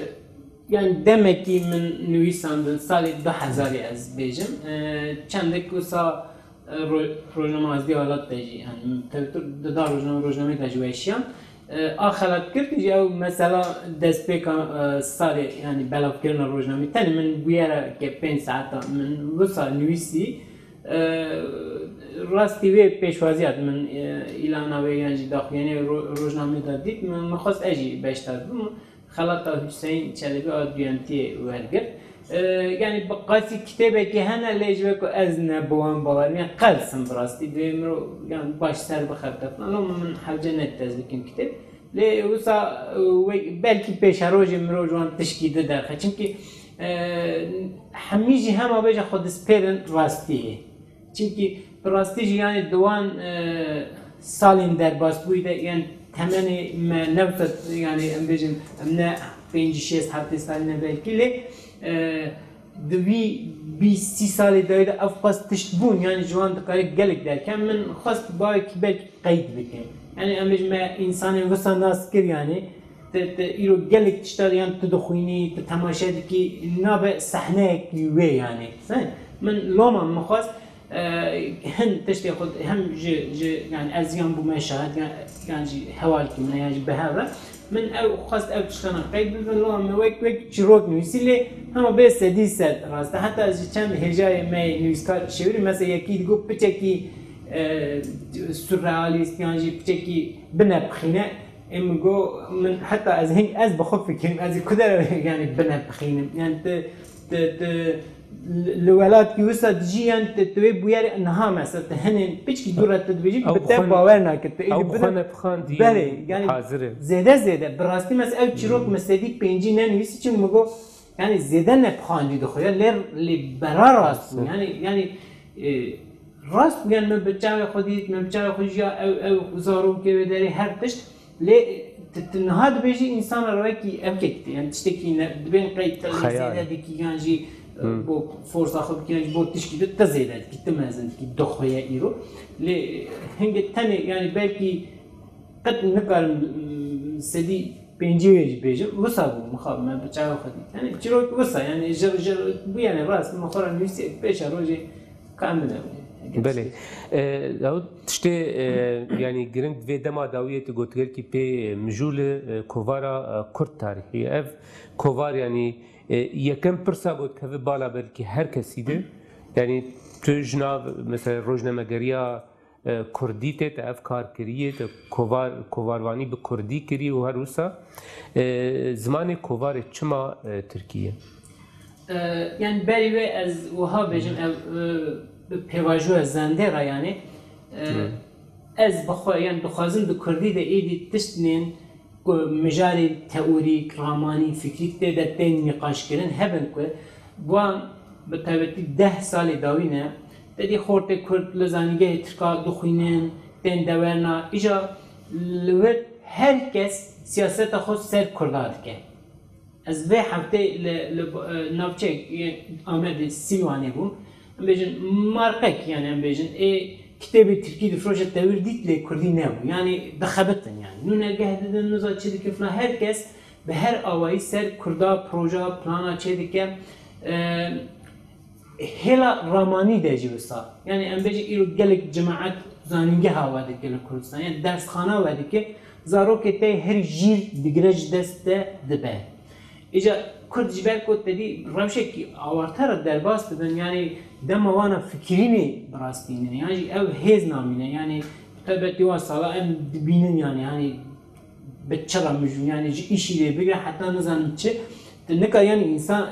yani demekî min nivîsandin, salê du hezarê ez bêjim. E, çendek wisa, e, ro-, rojname Azadiya Welat de jî, yani min tevtir di da rojname, rojnamê de jî weşiyan. E, a xelatgirtî jî ew mesela destpêka, e, salê, yani belavkirina rojnamê, tenê min bûyereke pênc saeta min wisa nivîsî. E, rastî wê pêşwaziya min, e, îlana wê yan jî daxuyaniyê ro-, rojnamê de dît, min, min xwest ez jî beşdar bim. Xelata Hüseyin Çelebî a duyemtiyê wergirt. E, yani bi qasî kitêbekê hene, lê ji we ku ez ne bi wan bawer, yani qels in bi rastî, divê mirov, yani baş ser bixebite filan. Loma min hewce nedît ez bikim kitêb. Lê wisa, e, wê, belkî pêşerojê mirov ji wan tişkî di derxe. Çimkî, e, hemî jî hema bêje xwe dispêrin rastiyê. Çimkî bi rastî jî, yani di wan, e, salên derbasbûyî de, yani temenê me ne wisa, yani em bêjin, em ne pêncî şêst heftê salî ne belkî, lê, e, di vî bîst sî salê dawî de ev qas tişt bûn, yani ji wan dikare gelek derkem. Min xwest bavekî belkî qeyd bikim. Yani em bêjin me însanên wisa nas kir, yani te, te îro gelek tişta yan tu dixwînî, tu temaşe dikî, nabe sehneyek wê yani. He? Min loma min xwest, e, hin tiştê xwe hem ji, ji, yani ez yan bûme şahid, yan, yan jî hevalkî min e, yan jî bi hev re. Min ew xwest ev tiştana qeyd bibin, loma min wek, wek çîrok nivîsî lê hema bê sedî sed rast e. Heta ez ji çend hêjayê me yê nivîskar şêwirî, mesela yekî digot piçekî, e, surrealîst yan jî piçekî binepixîne. Ê min got, min heta ez hing, ez bi xwe fikirîm, ez ê ku dere yani binepixînim. Yani tu, tu, tu li, li welatkî wisa dijî, yani tu, tu wê bûyerê niha mesela tu hinên piçkî dû re tu dibêjî, bi te bawer nake, tu ê li binepixandî. Belê, yani hazir e. Zêde zêde, bi rastî mesela ev çîrok min sedî pêncî nenivîsî, çimkî min got, yani zêde nepixandî dixwe ya, lê, lê bera rast bû. Yani, yani, e, rast bû, yani min bi çavê xwe dît, min bi çavê xwe jiya, ew, ew zarokê wê derê her tişt. Lê tu, tu niha dibêjî însan re wekî evkek tê, yani tiştekî ne, dibên qey tu lê zêde dikî, yan jî, e, bo forsa xwe dikî, yan jî bo tişkî tu, tu zêde dikî, tu mezin dikî, dixwe ye îro. Lê hingê tenê, yani belkî qet nikarim, mm, sedî pêncî wê jî bêjim. Wisa bû, mixabin, me bi çawa xwe dît. Yani çîrok wisa, yani ji, ji, bû yani rast, min xwe re nivîsî, pêşa rojê ka min e. Belê. E, ew tiştê, e, yani giring vê dema dawiyê tu gotigelkî pê, e, mijûl e, e, kovara, e, Kurd tarîxî. Ev kovar yani, e, yekem pirsa got keve bala belkî her kesî de. Yani tu ji nav mesela rojnamegeriya e, kurdî tê, te ev kar kiriye, te kovar, kovarvanî bi kurdî kirî û her wisa, e, zimanê kovarê çima, e, tirkî ye? E, yani berî wê ez wiha bêjim, ev, e, bi pêvajoya zendê re yani, e, ez bi xwe, yani dixwazim di kurdî de êdî tiştnên ku mijarê teorîk, ramanî, fikrîk tê de tên nîqaşkirin hebin ku wan bi taybetî deh salê dawî ne, te dî xortê Kurd li zanîngehê Tirka dixwînin, tên dewerna. Îja li wir her kes siyaseta xwe ser Kurda dike. Ez vê heftê li, li, e, navçeyek, e, Amedê Sîlwanê bûm. Em bêjin marqek, yani em bêjin, ê kitêbê tirkî difroşe te wir dît lê kurdî nebû. Yani dixebitin yani. Nûnergeh didin, niza çi dikin filan. Her kes bi her awayî ser kurda, proja, plana çêdike. E, hêla ramanî de jî wisa. Yani em bêjin îro gelek cemaet zanîngeha we dike li Kurdistan. Yani dersxana we dike. Zarokê te her jîr digire ji dest te dibe. Îca Kurd ji ber ku te dî rewşekî awarte re derbas dibin, yani dema wana fikirînê bi rastî ne, yan jî ew hêz namîne, yani bi taybetî wan sala em dibînin, yani, hani bi çi re mijûl, yani ji îşî lê bigire heta nizanim çi, tu nikare yani însan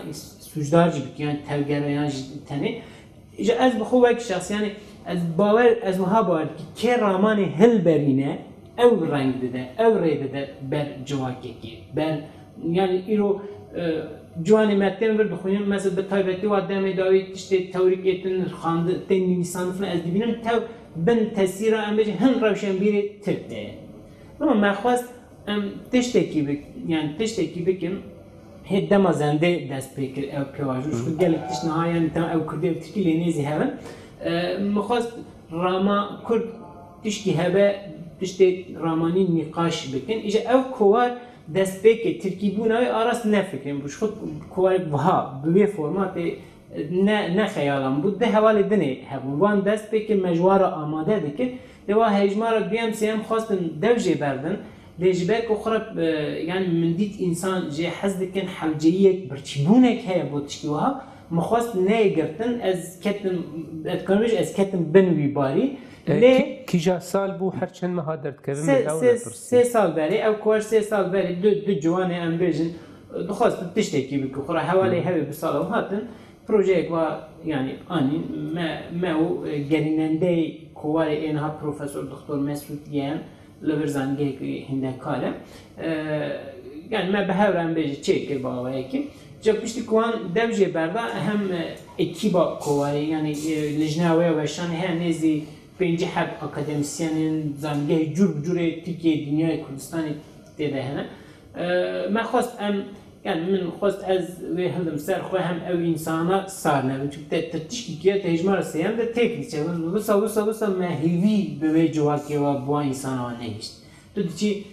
sûcdar jî bikî, yani tevgere yan jî tenê. Ji ez bi xwe wek şexs, yani ez bawer, ez wiha bawer dikî, kê ramanê hilberîne, ew reng dide, ew rê dide ber civakekê, ber, yani îro, e, ciwanê me tên vir dixwînin, mesela bi taybetî wa demê dawî tiştê tewrîkê tên xandi, tên nivîsandin filan ez dibînim, tew bin tesîra em bêjin hin rewşenbîrê Tirk de ye. Loma me xwest em tiştekî bik-, yani tiştekî bikin, hê dema zendê dest pê kir ev pêvajo. Ji xwe gelek tişt niha, yani, tem ew kurdî ev tirkî lê nêzî hev in. E, min xwest rama kurd tişkî hebe, tiştê ramanî nîqaş bikin. Îja ev kovara destpêkê tirkîbûna wê a rast nefikirin. Ji xwe kovarek wiha bi wê formatê ne, ne xeyala min bû. Du hevalê din ê hebûn. Wan dest pê kir, me ji wan re amade dikir. Lê wan hejmara duyem, sêyem xwestin dev jê berdin. Lê ji ber ku xwe re, e, yani min dît însan jê hez dikin, hewceyiyek, birçîbûnek heye bo tiştî wiha. Min xwest neyê girtin, ez ketim, ez dikarim bêjim, ez ketim bin wî barî. E, lê kî-, kîja sal bû, her çend meha derdikevin, sê, min ew sê, nepirsî. Sê sal berê, ew kovar sê sal berê, du, du ciwanê em bêjin, dixwestin tiştekî bikin. Xwe re hevalê Hmm. hevê bi sala wan hatin. Projeyek wa, yani, anîn me, me û, e, gerînendeyê kovarê ê niha Profesor Doktor Mesûd Yeğen li vir zanîngehekî hîndekar e. E, yani, me bi hev re em bêjin çêkir bi awayekî. Ca piştî ku wan dev jê berda, hem, e, ekîba kovarê, yani, e, lijneya wê ya weşanê heye nêzî pêncî heb akademîsyenên zanîngehê cûr bi cûrê Tirkiyeyê, dinyayê Kurdistanê tê de hene. E, me xwest em Yani min xwest ez wê hildim ser xwe, hem ew însana sar nebin. Çimkî te, te tişkî kiriye, te hejmara sêyem de têk diçe. Wisa, wisa, wisa me hêvî bi wê civakê ve, bi wan însana ve nehişt. Tu diçî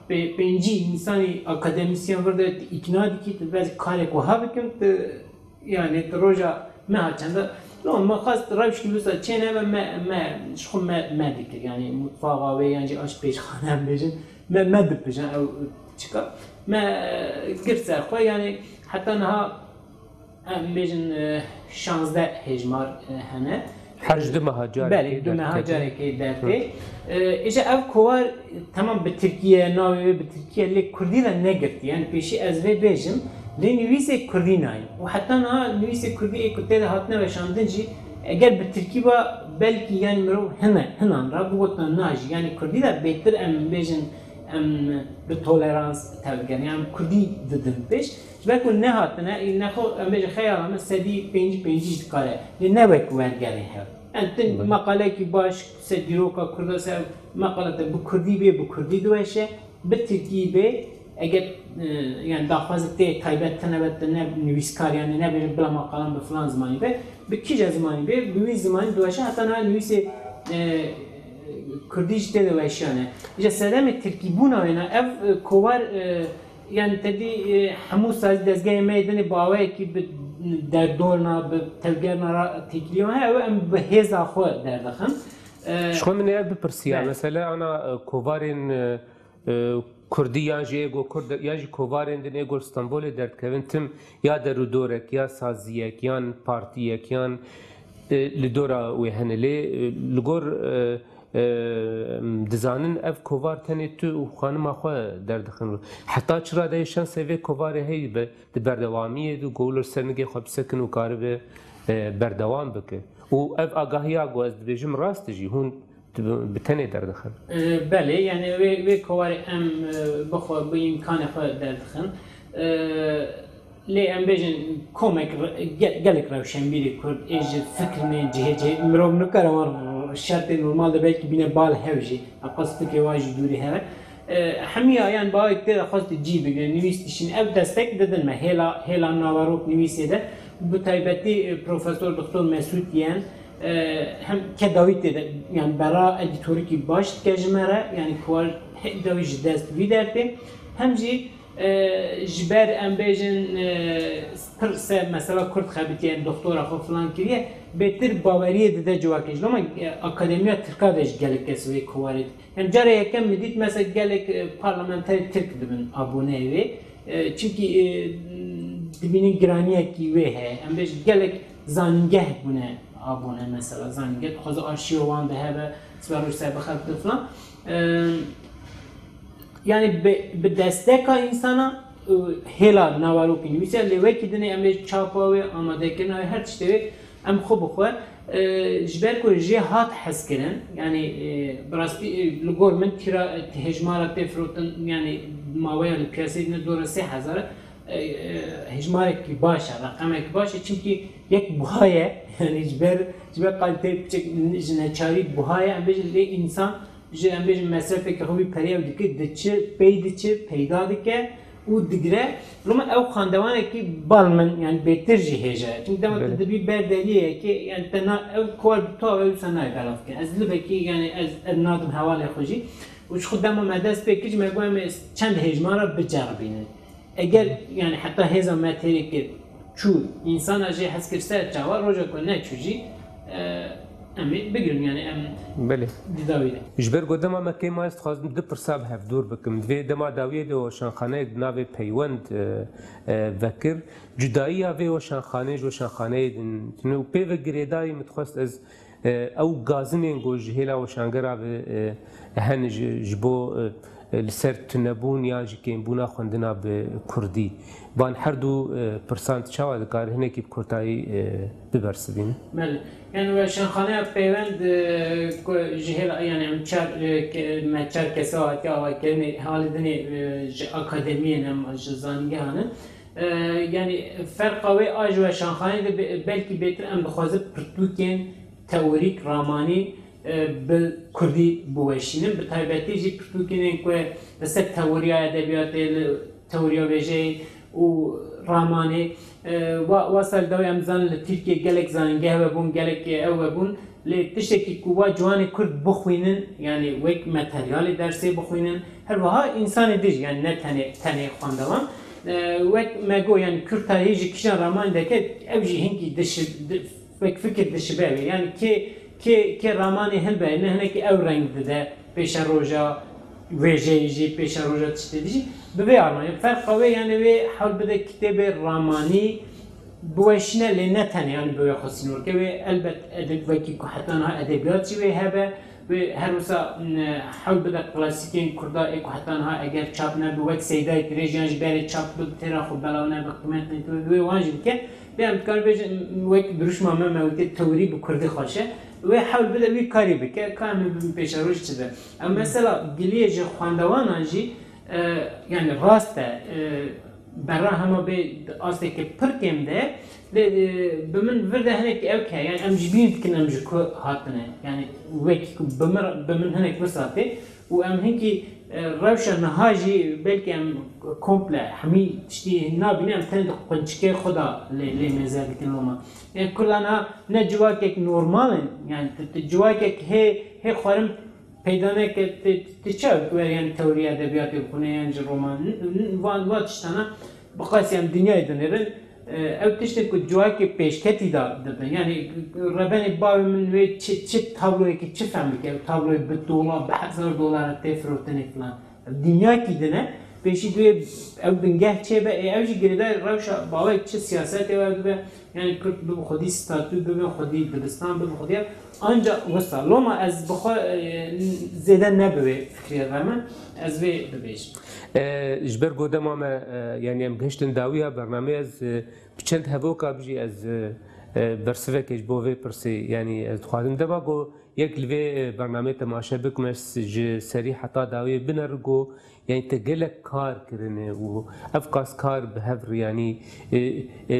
Pê-, pêncî însanî akademîsyen vir de tu îkna dikî, tu belkî karek wiha bikim, tu, yani tu roja me ha çenda. No, me xwest rewşkî wisa çêne me, me, me, ji xwe me, me dikir. Yani mutfaxa wê yan jî aşpêşxane em bêjin, me, me dipijin ew çika. Me, e, girt ser xwe, yani heta niha em bêjin, e, şazdeh hêjmar, e, hene. Her ji du meha carekê Belê, du meha dertê. carekê dertê. E, îja ev kovar, temam bi tirkî ye, navê wê bi tirkî ye, lê kurdî re negirtî. Yani pêşî ez vê bêjim, lê nivîsê kurdî nayê. Û heta niha nivîsê kurdî ê ku tê de hatine weşandin jî, eger bi tirkî ba, belkî yani mirov hine, hinan re bigotina na jî. Yani kurdî de bêtir em bêjin, em bi tolerans tevdigerin. Yani kurdî didin pêş. Ji ber ku nehatine, ê nexwe, em bêjin xeyala min sedî pêncî pêncî jî dikare. Lê ne wek wergerên hev. Em tin Belê. meqaleyekî baş, ser dîroka kurda, ser meqale te bi kurdî bê, bi kurdî diweşe, bi tirkî bê, eger, e, yani daxwazek tê taybet tine be, te ne nivîskar, yani ne bêjin bila meqalan bi filan zimanî be, bi kîje zimanî bê, bi wî zimanî diweşe, heta niha nivîsê, e, kurdî jî tê de weşiyane. Îja sedemê tirkîbûna wêna ev, e, kovar, e, Yani te dî, e, hemû sazî dezgehê me yê dinê bi awayekî bi derdorna, bi tevgerna re têkilî wan heye, ew em bi hêza xwe derdixin. E, Ji xwe min ê ev bipirsiya, Belê. mesele ana, e, kovarên, e, e, kurdî yan jî ê ku kurd, yan jî kovarên din ê ku li Stenbolê derdikevin, tim ya derûdorek, ya saziyek, yan partiyek, yan, e, li dora wê hene. Lê, e, li gor, e, Em, dizanin ev kovar tenê tu û xanima xwe derdixin. Heta çi radeyê şansê vê kovarê heyî be, di berdewamiyê de ku li ser nigê xwe bisekin û karibe, e, berdewam bike. Û ev agahiya ku ez dibêjim rast e jî, hûn dibi-, bi tenê derdixin. E, belê, yani wê, wê kovarê em, e, bi xwe, bi îmkanê xwe derdixin. E, Lê em bêjin komek re-, ge-, gelek rewşenbîrê kurd ê ji fikirên cihê cihê mirov nikare wan r-, şertê normal de belkî bîne bal hev jî. Eqas fikrê wan jî dûrî heve. E, hemiya yan bawek tê de xwest cî bigire, nivîs dişîn. Ev destek didin me. Hêla, hêla naverok nivîsê de bi taybetî, e, Profesor Doktor Mesûd Yen, e, hem ke dawî tê de, yani bera edîtorikî baş dike ji me re, yani kuwar hê dawî ji dest vî dertê. Hem jî E, ji ber em bêjin, e, pir se mesela kurd xebitiye, doktora xwe filan kiriye, bêtir baweriyê dide civakê. Ji loma, e, akademiya tirka de jî gelek kes wê kovarê. Em cara yekem min dît mesela gelek, e, parlamenterê tirk dibin aboneyê wê. E, çimkî, e, dibînin giraniyekî wê heye. Em bêjin gelek zanîngeh bûne abone mesela. Zanîngeh dixwaze arşîva wan de hebe, sibe roj ser bixebite filan. E, Yani bi, bi desteka însana, e, hêla naverokî nivîse, lê wekî dinê em ê çapa wê, amadekirina wê, her tiştê wê em xwe bi xwe, e, ji ber ku jê hat hezkirin, yani, e, bi rastî, e, li gor min tîra, e, hejmara tê firotin, yani maweya li piyaseyê dine dora sê hezar e, e, hejmarekî baş e, reqemekî baş e, çimkî yek buha ye, yani ji ber, ji ber kalîteyê piçek ji neçarî buha ye, em bêjin lê însan ji, em bêjin, mesrefeke xwe wî perê ew dike, diçe, pey diçe, peyda dike û digire. Loma ew xandewanekî bal min, yani bêtir jî hêja ye. Çünkü dema tu Belê. dibî ber deriyê yekê, yani te na, ev kuwar bi tu ew wisa nayê belavkirin. Ez libekî, yani ez, ez nadim hevalê xwe jî. Û ji xwe dema me dest pê kir, me got, em ê çend hêjmara biceribînin. Eger, yani heta hêza me têrê kir, çû, însana jê hez kir ser çawa, roja ku neçû jî, e, em ê bigirin, yani em Belê. di dawî de. Ji ber ku dema me kêm maye, ez dixwazim du pirsa bi hevdûr bikim. Divê dema dawiyê de weşanxaneyek di navê Peywend, e, e, vekir. Cudayiya vê weşanxaneyê ji weşanxaneyê din tune û pê ve girêdayî min dixwest ez E, ew gazinên ku ji hêla weşangera ve, e, hene ji, ji bo, e, e, li ser tunebûn yan jî kêmbûna xwendina bi kurdî. Van her du, e, pirsan tu çawa dikare hinekî bi kurtayî, e, bibersivîne? Belê. Yani weşanxaneya Peyvend, e, ku ji hêla, yani em çar, e, ke-, me çar kesa hatiye avakirinê, halê dinê, e, ji akademiyên em, ji zanîngehan in. E, yani ferqa wê a ji weşanxaneyê de be-, belkî bêtir em dixwazin pirtûkên teorîk, ramanî, e, bi kurdî biweşînin. Bi taybetî jî pirtûkên ku li ser teoriya edebiyatê, li teoriya wêjeyê û ramanê, e, wa, wasa li dawî em zanin li Tirkiyê gelek zanîngeh hebûn, gelek ew hebûn. Lê tiştekî ku wa ciwanê kurd bixwînin, yani wek materyalê dersê bixwînin, Her wiha însanê din jî, yani ne tenê, tenê xwendevan. E, wek me got, yani Kurd tarîhê ji kîjan ramanî dike, ew jî hinkî dişi-, di-, wek fikir dişibe wê. Yani kê, kê, kê ramanê hilbe, ne hinekî ew reng dide, pêşeroja wêjeyê jî, pêşeroja tiştê dî jî, bi vê armanî. Ferqa wê, yani wê hewl bide kitêbê ramanî biweşîne, lê ne tenê, yani bi wê xwe sînorke. Wê elbet edeb, wekî ku heta niha edebiyat jî wê hebe, wê her wisa, m, hewl bide klasîkên Kurda ê ku heta niha eger çap nebi, wek Seydayê Tirêj yan jî berê çap bi, têra xwe belav nebe, qîmet neytîbe, wê wan jî bike. Lê em dikarin bêjin, m, wek dirûşma me, me wekî teorî bi kurdî xweş e. Wê hewl bide wî karî bike, ka em ê bibin pêşeroj çi be. Em mesela giliyê ji xwendewanan jî, e, yani rast e, e, berra hema bê asteke pir kêm de, lê, e, bi min vir de hinek ew ke, yani em ji bîr dikin em ji ku hatine. Yani wekî ku bi min, bi min hinek wisa tê û em hinkî, e, rewşa niha jî belkî em komple hemî tiştî nabînin, em tenê di qunçikê xwe de lê, lê mêze dikin loma. Yani Kurdan ha ne civakek normal in, yani tu, tu civakek hê, hê xwarin peyda neke, tu, tu çawa were, yani teoriya edebiyatê bixwîne yan jî roman, n-, n-, van, van tiştana bi qasî em dinyayê dinêrin, e, ew tiştê ku civakê pêşketî de dibin. Yani rebenê bavê min wê çi, çi tabloyekî çi fehm bike, ew tabloyê bi dolar, bi hezar dolar tê firotinê filan. Dinyakî din e, pêşî divê ew bingeh çêbe, ê ew jî girêdayî rewşa bawek çi siyasetê we bibe, yani Kurd bibe xwedî statû, bibe xwedî dibistan, bibe xwedî ev. Anca wisa. Loma ez bi xwe, e, zêde ne bi wê fikrê re me, ez vê bibêjim. E, ji ber ku dema me, e, yani em gihiştin dawiya bernameyê, ez, e, bi çend hevoka bijî ez, e, e, bersivekê ji bo vê pirsê, yani ez dixwazim dema ku yek li vê, e, bernameyê temaşe bikim, ez ji serî heta dawiyê binerim ku, yani te gelek kar kirine û ev qas kar bi hev re, yani, e, e,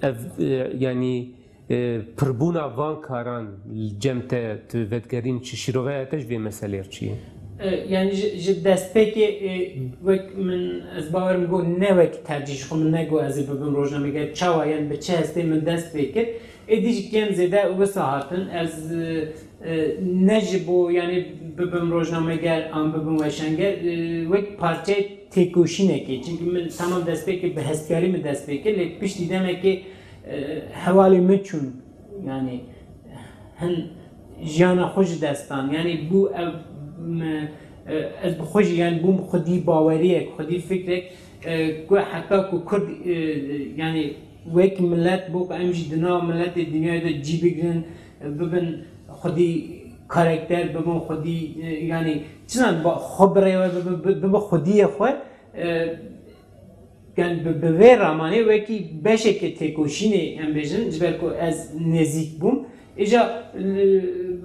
ev, e, yani, e, pirbûna van karan li cem te, tu vedigerîn çi şîroveya te ji vê meselê re çi ye? E, yani ji, ji destpêkê, e, wek min, ez bawerim got ne wek tercîh ji xwe min negot ez ê bibim rojnameger, çawa, yani bi çi hestê min dest pê kir. Êdî jî kêm zêde wisa hatin. Ez, e, e, ne ji bo, yani, bibim rojnameger an bibim weşanger, e, wek parçeyê têkoşînekê. Çimkî min temam destpêkê bi hestkarî min dest pê kir, lê piştî demekê, e, hevalê min çûn, yani, hin jiyana xwe ji dest dan. Yani, bû ev, m, e, ez bi xwe jî, yani, bûm xwedî baweriyek, xwedî fikrek, e, ku heta ku Kurd, e, yani, wek milet, bo ku em jî di nav miletê dinyayê de cî bigrin, bibin xwedî karekter, bibin xwedî, e, yani çinan ba-, xwe birêve bibe, bi-, bibe xwediyê xwe, e, yani bi, bi vê ramanê wekî beşekê têkoşînê em bêjin, ji ber ku ez nêzîk bûm. Îja, e,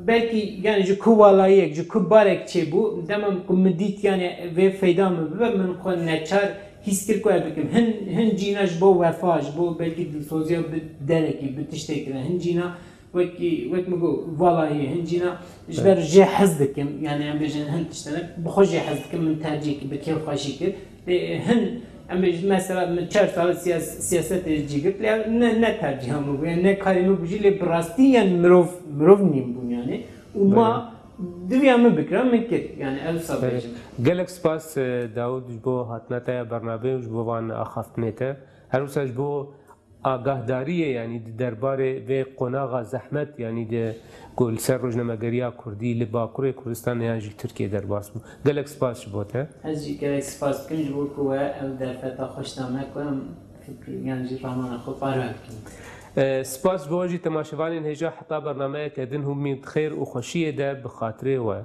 belkî, yani ji ku walayiyek, ji ku barek çêbû, dema ku min dît, yani vê feyda min bibe, min xwe neçar hîs kir ku ev bikim. Hin, hin cîna ji bo wefa, ji bo belkî dilsoziya bi derekî, bi tiştekî re. Hin cîna wekî, wek min got, valayî, hin cîna ji ber Evet. jê hez dikim, yani em bêjin hin tiştene, bi xwe jê hez dikim, min tercîh kir, bi kêfxweşî kir. Lê hin, em bêjin mesela min çar sal siyas-, siyasetê cî girt, lê ne, ne tercîha min bû, yani ne karê min bû jî, lê bi rastî yani mirov, mirov nîn bûn yani. Û ma Belê. diviya min bikira, min kir. Yani ew wisa Evet. bêjim. Gelek spas, e, Dawud, ji bo hatina te ya bernabê û ji bo van axaftinê te. Her wisa ji bo agahdariyê, yanî di derbarê vê qonaxa zehmet, yanî di ku li ser rojnamegeriya kurdî li Bakurê Kurdistanê yan jî li Tirkiyê derbas bû. Gelek spas ji bo te. Ez jî gelek spas dikim ji bo ku we ev derfeta xweş da me ku em fikr yan jî ramana xwe parve bikin. E, spas ji bo jî temaşevanên hêja heta bernameyeke din hûn bimîn di xêr û xweşiyê de bi xatirê we.